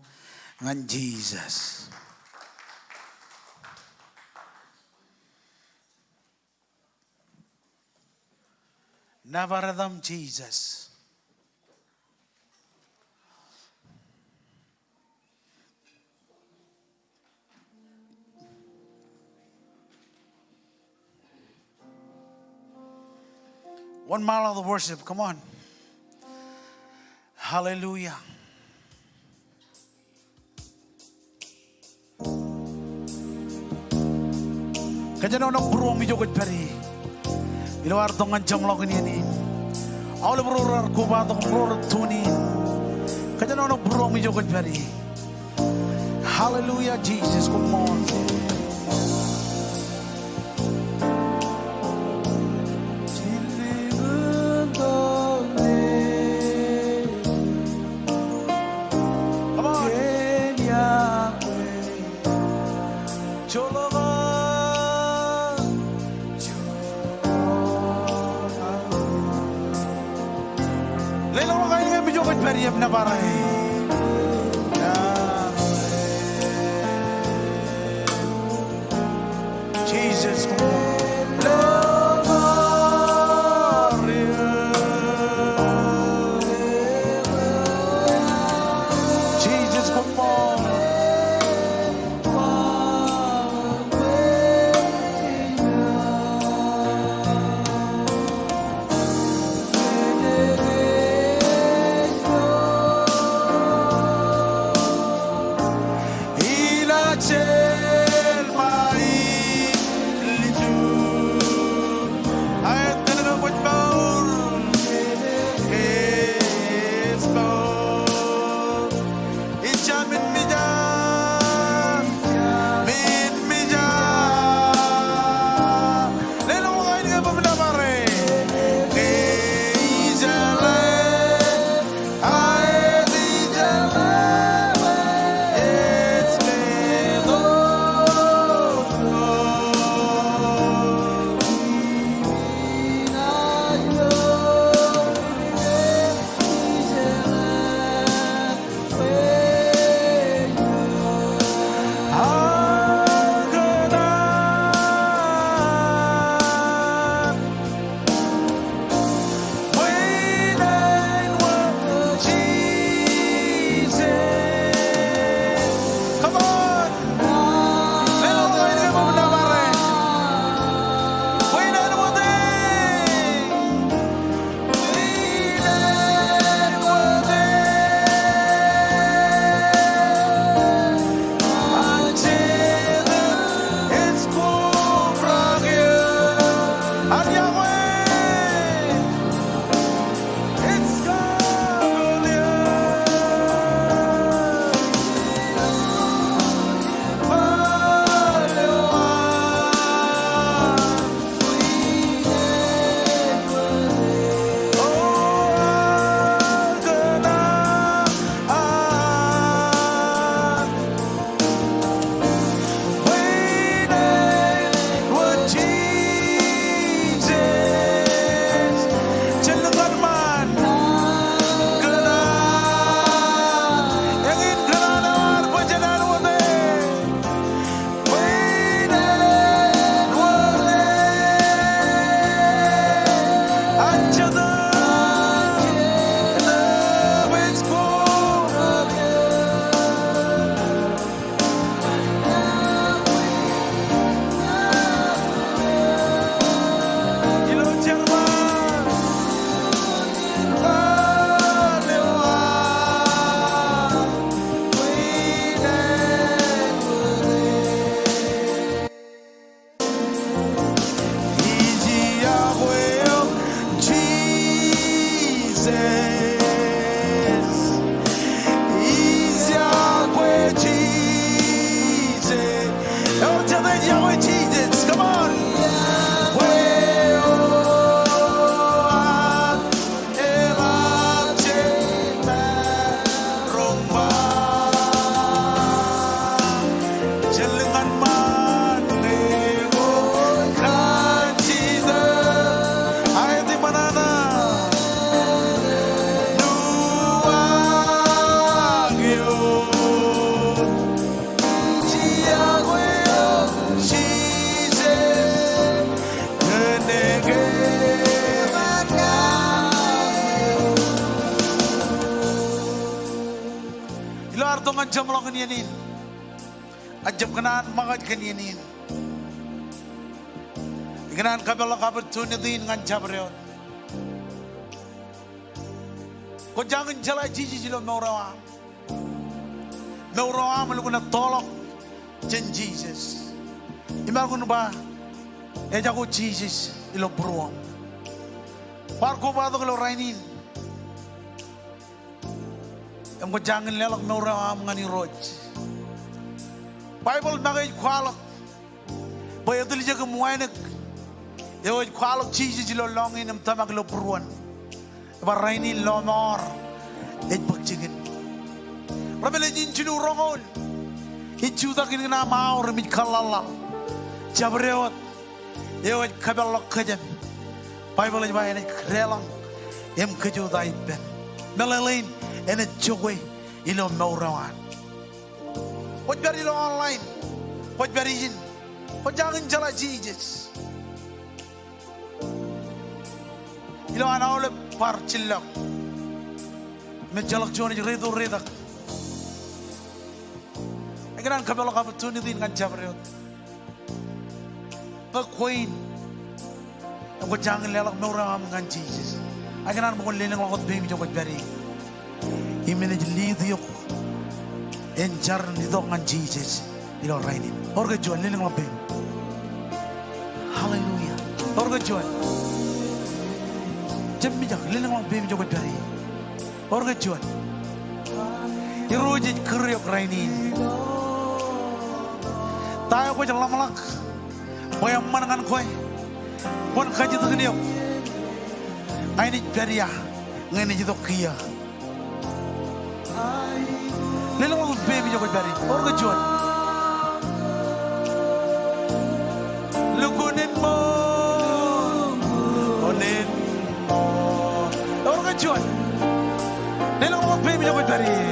ñan Jisōs. Nōbar etaṃ Jisōs. One mile of the worship, come on. Hallelujah. Kōjenolọk būruōṃ ijo kwōj pād ie. Ilo ad tok ñan jeṃḷọkin iien in. Aolep ro raar kobatok, ro rej tune in. Kōjenolọk būruōṃ ijo kwōj pād ie. Hallelujah, Jesus, koṃṃool. Come on. Leḷọk aer im ijo kwōj pād ie im nōbar e. Jesus, koṃṃool. Jesus, koṃṃool. ñan jeṃḷọkin iien in. Ak jab kōṇaan ṃōkaj kōn iien in. Ikōṇaan kapeḷḷọk opportunity in ñan jabdewōt. Kwō jañin jeḷā Jisōs ilo mour eo aṃ. Mour eo aṃ elukkuun ettoḷọk jān Jisōs. Im ear kōn ba, ejako Jisōs ilo būruōṃ. Kwaar kobatok ilo rainin im kwō jañin leḷọk mour eo aṃ ñan Irooj. Baibōḷ make ej kwaḷọk bwe etiljek im wānōk eo ej kwaḷọk Jisōs ilo lọñiin im tōmak ilo būruon. Ej ba rainin lọmọọr ej bōk jikin. Revelation jilu roñoul ej jutak in kōn aṃ aor im ej kōḷḷaḷḷaḷ. Jabdewōt eo ej kapeḷḷọk kōjām. Baibōḷ ej ba enaaj deḷọñ im kōjota ippān. Meḷeḷein enaaj jokwe ilo mour eo an. Kwōj pād ilo online. Kwōj pād ijin. Kwō jañin jeḷā Jisōs. Ilowaan aolep bar jillọk im ejjeḷọk juon ej reitok reitak. Ikōṇaan kapeḷḷọk opportunity in ñan jabdewōt. Ñe kwe in, im kwō jañin leḷọk mour eo aṃ ñan Jisōs, ikōṇaan bwe kwōn lelōñḷọk wōt peiṃ ijo kwōj pād ie. Im enaaj lead eok en jar in itok ñan Jisōs ilo rainin. Ewōr ke juon, lelōñḷọk peiṃ. Hallelujah. Ewōr ke juon. Jab mijak, lelōñḷọk peiṃ ijo kwōj pād ie. Ewōr ke juon. Irooj ej kūr eok rainin. Ta eo kwōj ḷōmṇak bwe eṃṃan ñan kwe, kwōn kajjitōkin eok. Ak enaaj pād ia ñe enaaj itok kiiō? Lelōñḷọk peiṃ ijo kwōj pād ie. Ewōr ke juon. Lukkuun in ṃool. Lukkuun in ṃool. Ewōr ke juon. Lelōñḷọk peiṃ ijo kwōj pād ie.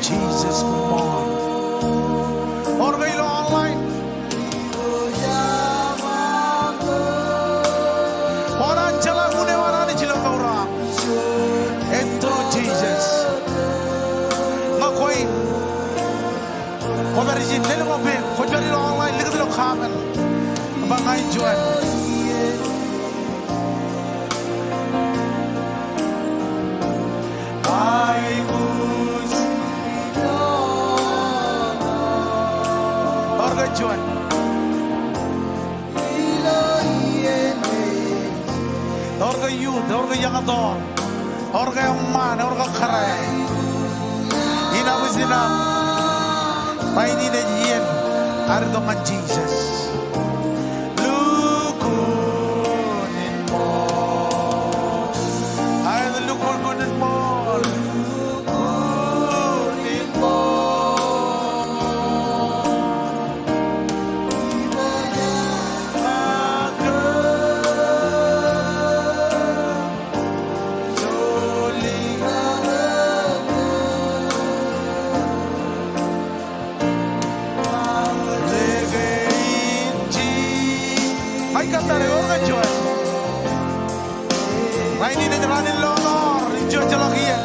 Jisōs, come on. Ewōr ke ilo online. Kwō kōṇaan jeḷā unin eo an Anij ilo mour eo aṃ. Etto Jisōs. Ñe kwe in, kwō pād ijin, lelōñḷọk peiṃ. Kwōj pād ilo online, likūt ilo comment. Ba ña ij juon. Ewōr ke juon. Ewōr ke youth, ewōr ke young adult, ewōr ke eṃṃaan, ewōr ke kōrā. Enough is enough. Rainin ej iien ad itok ñan Jisōs. Lukkuun in ṃool. Aet, lukkuun in ṃool. Lukkuun in ṃool. Ij kōttar, ewōr ke juon. Rainin ej raan in lọmọọr, ijjọkḷọk iien.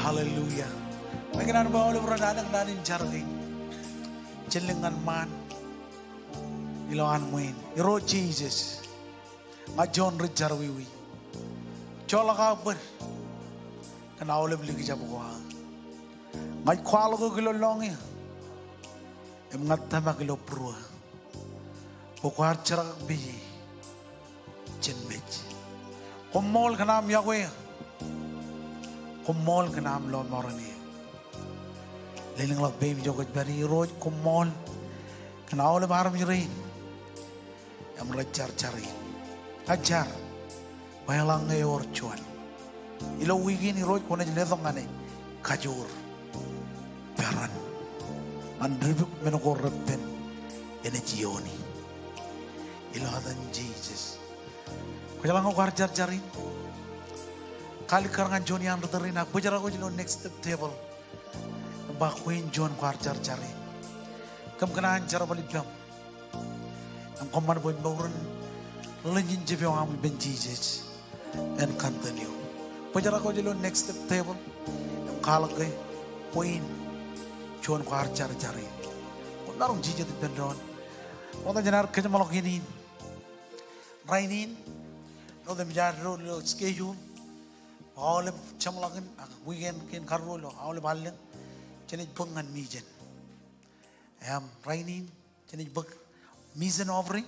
Hallelujah. Ikōṇaan bwe aolep ren alen naan in jar kein. Jen lōñ ñan ṃaan ilowaan ṃwiin. Irooj Jisōs, ña juon ri-jerọwiwi. Joḷọk aō bōd kōn aolep likjab ko aō. Ña ij kwaḷọk eok ilo lọñiō im ña tōmak ilo būruō bwe kwaar jerkakpeje jān mej. Koṃṃool kōn aṃ iọkwe eō. Koṃṃool kōn aṃ lọmọọren eō. Lelōñḷọk peiṃ ijo kwōj pād ie. Irooj, koṃṃool kōn aolep armej rein im rej jar jar in. Ña ij jar bwe eḷaññe ewōr juon ilo wiik in, Irooj, kwōnaaj letok ñan e kajoor peran ñan dipuk men ko repen enaaj iooni. Ilo etan Jisōs. Kwōjeḷā ñe kwaar jar jar in, kalikkar ñan juon iaan ri tōl rein ak bōjrak wōj ilo Next Step table im ba kwe in juon kwaar jar jar in. Kōm kōṇaan jerbal ippaṃ im kōṃṃan bwe mour in relation in jab eo aṃ ippān Jisōs en continue. Bōjrak wōj ilo Next Step table im kwaḷọk ke kwe in juon kwaar jar jar in. Kwōn maroñ jijet ippān doon. Ṃokta jān ad kōjeṃḷọk iien in. Rainin, āinwōt im jaar ilo schedule, aolep jeṃḷọkin ak weekend kein karuo ilo aolep allōñ, jenaaj bōk ñan mission. Im rainin, jenaaj bōk mission offering.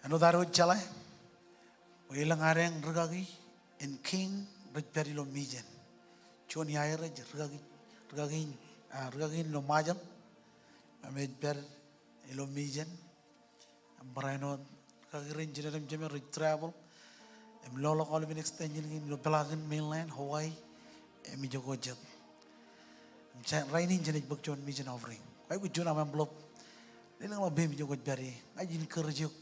Āinwōt ad wōj jeḷā, bwe elōñ adeañ rūkaki in King rej pād ilo mission. Juon iaer ej rūkaki, rūkaki in, ah, rūkaki in ilo Ṃajeḷ. Im ej pād ilo mission. Im barāinwōt rūkaki rein jined im jemed rej travel im loḷọk aolepen extension kein ilo peḷaakin mainland, Hawaii, im ijoko jet. Im rainin jenaaj bōk juon mission offering. Kwōj aikuj juon aṃ envelope. Lelōñḷọk peiṃ ijo kwōj pād ie. Ña ij encourage eok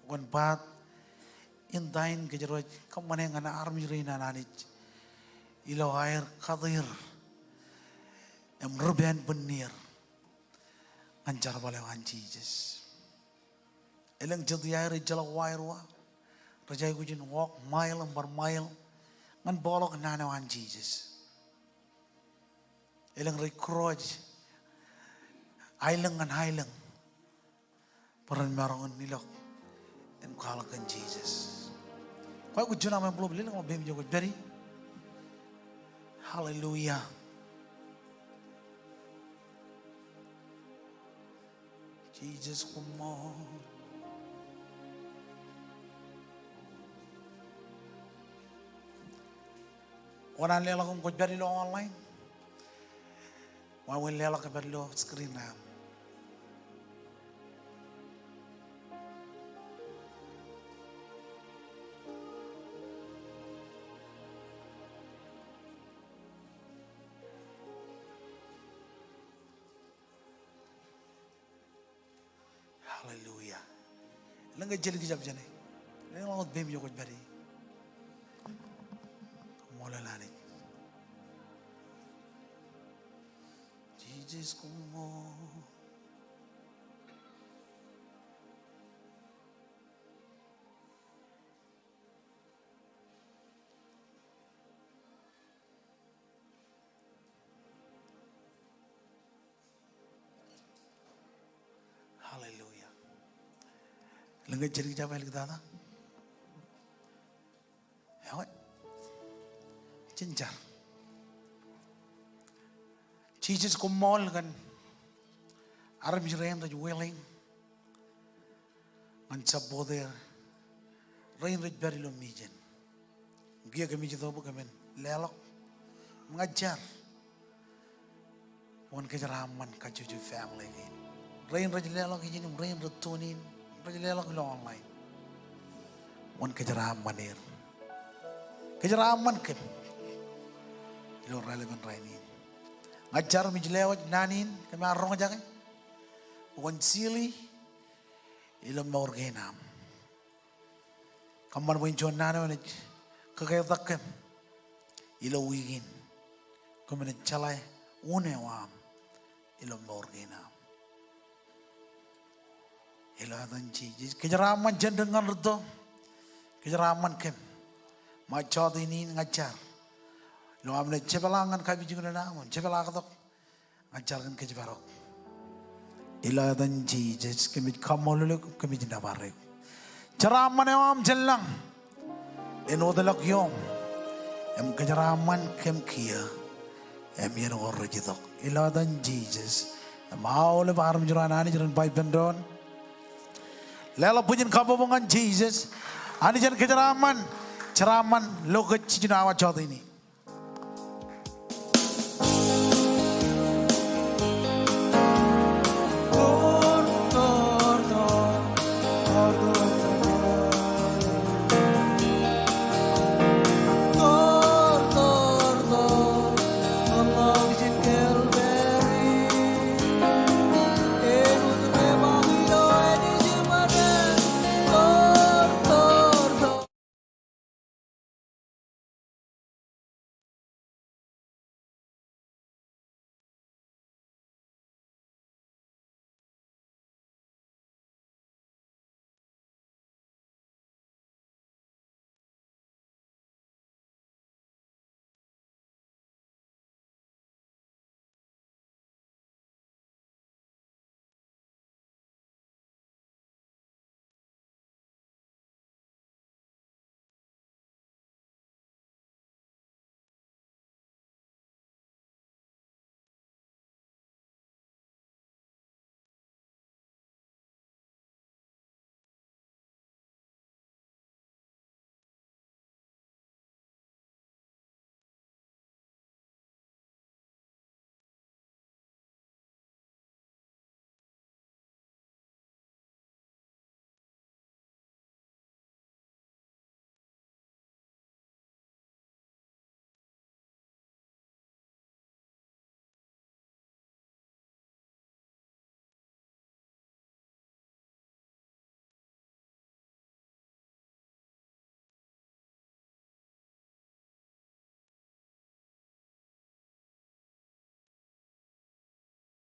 kwōn baat in ta in kōjro ej kōṃṃane ñan armej rein an Anij ilo aer kate er im ri pānbwinnier ñan jerbal eo an Jisōs. Elōñ jet iaer ejjeḷọk wa er wa, rej aikuj in walk mile im bar mile ñan bōkḷọk naan eo an Jisōs. Elōñ rej cross aelōñ ñan aelōñ bwe ren maroñ in ilọk im kwaḷọk kōn Jisōs. Kwōj aikuj juon aṃ envelope, lelōñḷọk peiṃ ijo kwōj pād ie. Hallelujah. Jisōs, koṃṃool. Kwō kōṇaan leḷọk im kwōj pād ilo online. Wāween leḷọk ke pād ilo screen eo aṃ. Hallelujah. Elōñ ke ej jelkijab jāne? Lelōñḷọk wōt peiṃ ijo kwōj pād ie. Koṃṃool Anij. Jisōs, koṃṃool. Hallelujah. Elōñ ke ej jelkijab āliktata? Ewi? Jen jar. Jisōs, koṃṃool kōn armej rein rej willing ñan support er rein rej pād ilo mission. Kiiō kōmij itok bwe kōmin leḷọk. Im ña ij jar bwe kwōn kōjeraaṃṃan kajjojo family kein. Rein rej leḷọk ijin im rein rej tune in, rej leḷọk ilo online, kwōn kōjeraaṃṃan er. Kōjeraaṃṃan kōm ilo raelepen rainin. Ña ij jar im ij lewōj naan in kōm ar roñjake bwe kwōn sili ilo mour kein aṃ. Kōṃṃan bwe in juon naan eo enaaj kōketak kōm ilo wiik in. Kōm naaj jeḷā unin eo aṃ ilo mour kein aṃ. Ilo etan Jisōs, kōjeraaṃṃan jān dik ñan rūtto. Kōjeraaṃṃan kōm. Ṃae jọteen in ña ij jar ilo am naaj jepḷaak ñan kapijuknen aṃ, jepḷaaktok. Ña ij jar kōn kōjparok. Ilo etan Jisōs, kōmij kaṃṃoolol eok, kōmij nōbar eok. Jeraaṃṃan eo aṃ jān lañ en wōtlọk iom im kōjeraaṃṃan kōm kiiō im iien ko rej itok. Ilo etan Jisōs, im aolep armej ro an Anij ren ba ippān doon, leḷọk bwijin kabbokbok ñan Jisōs. Anij en kōjeraaṃṃan, jeraaṃṃan lo kōj jiljino awa jọteen in.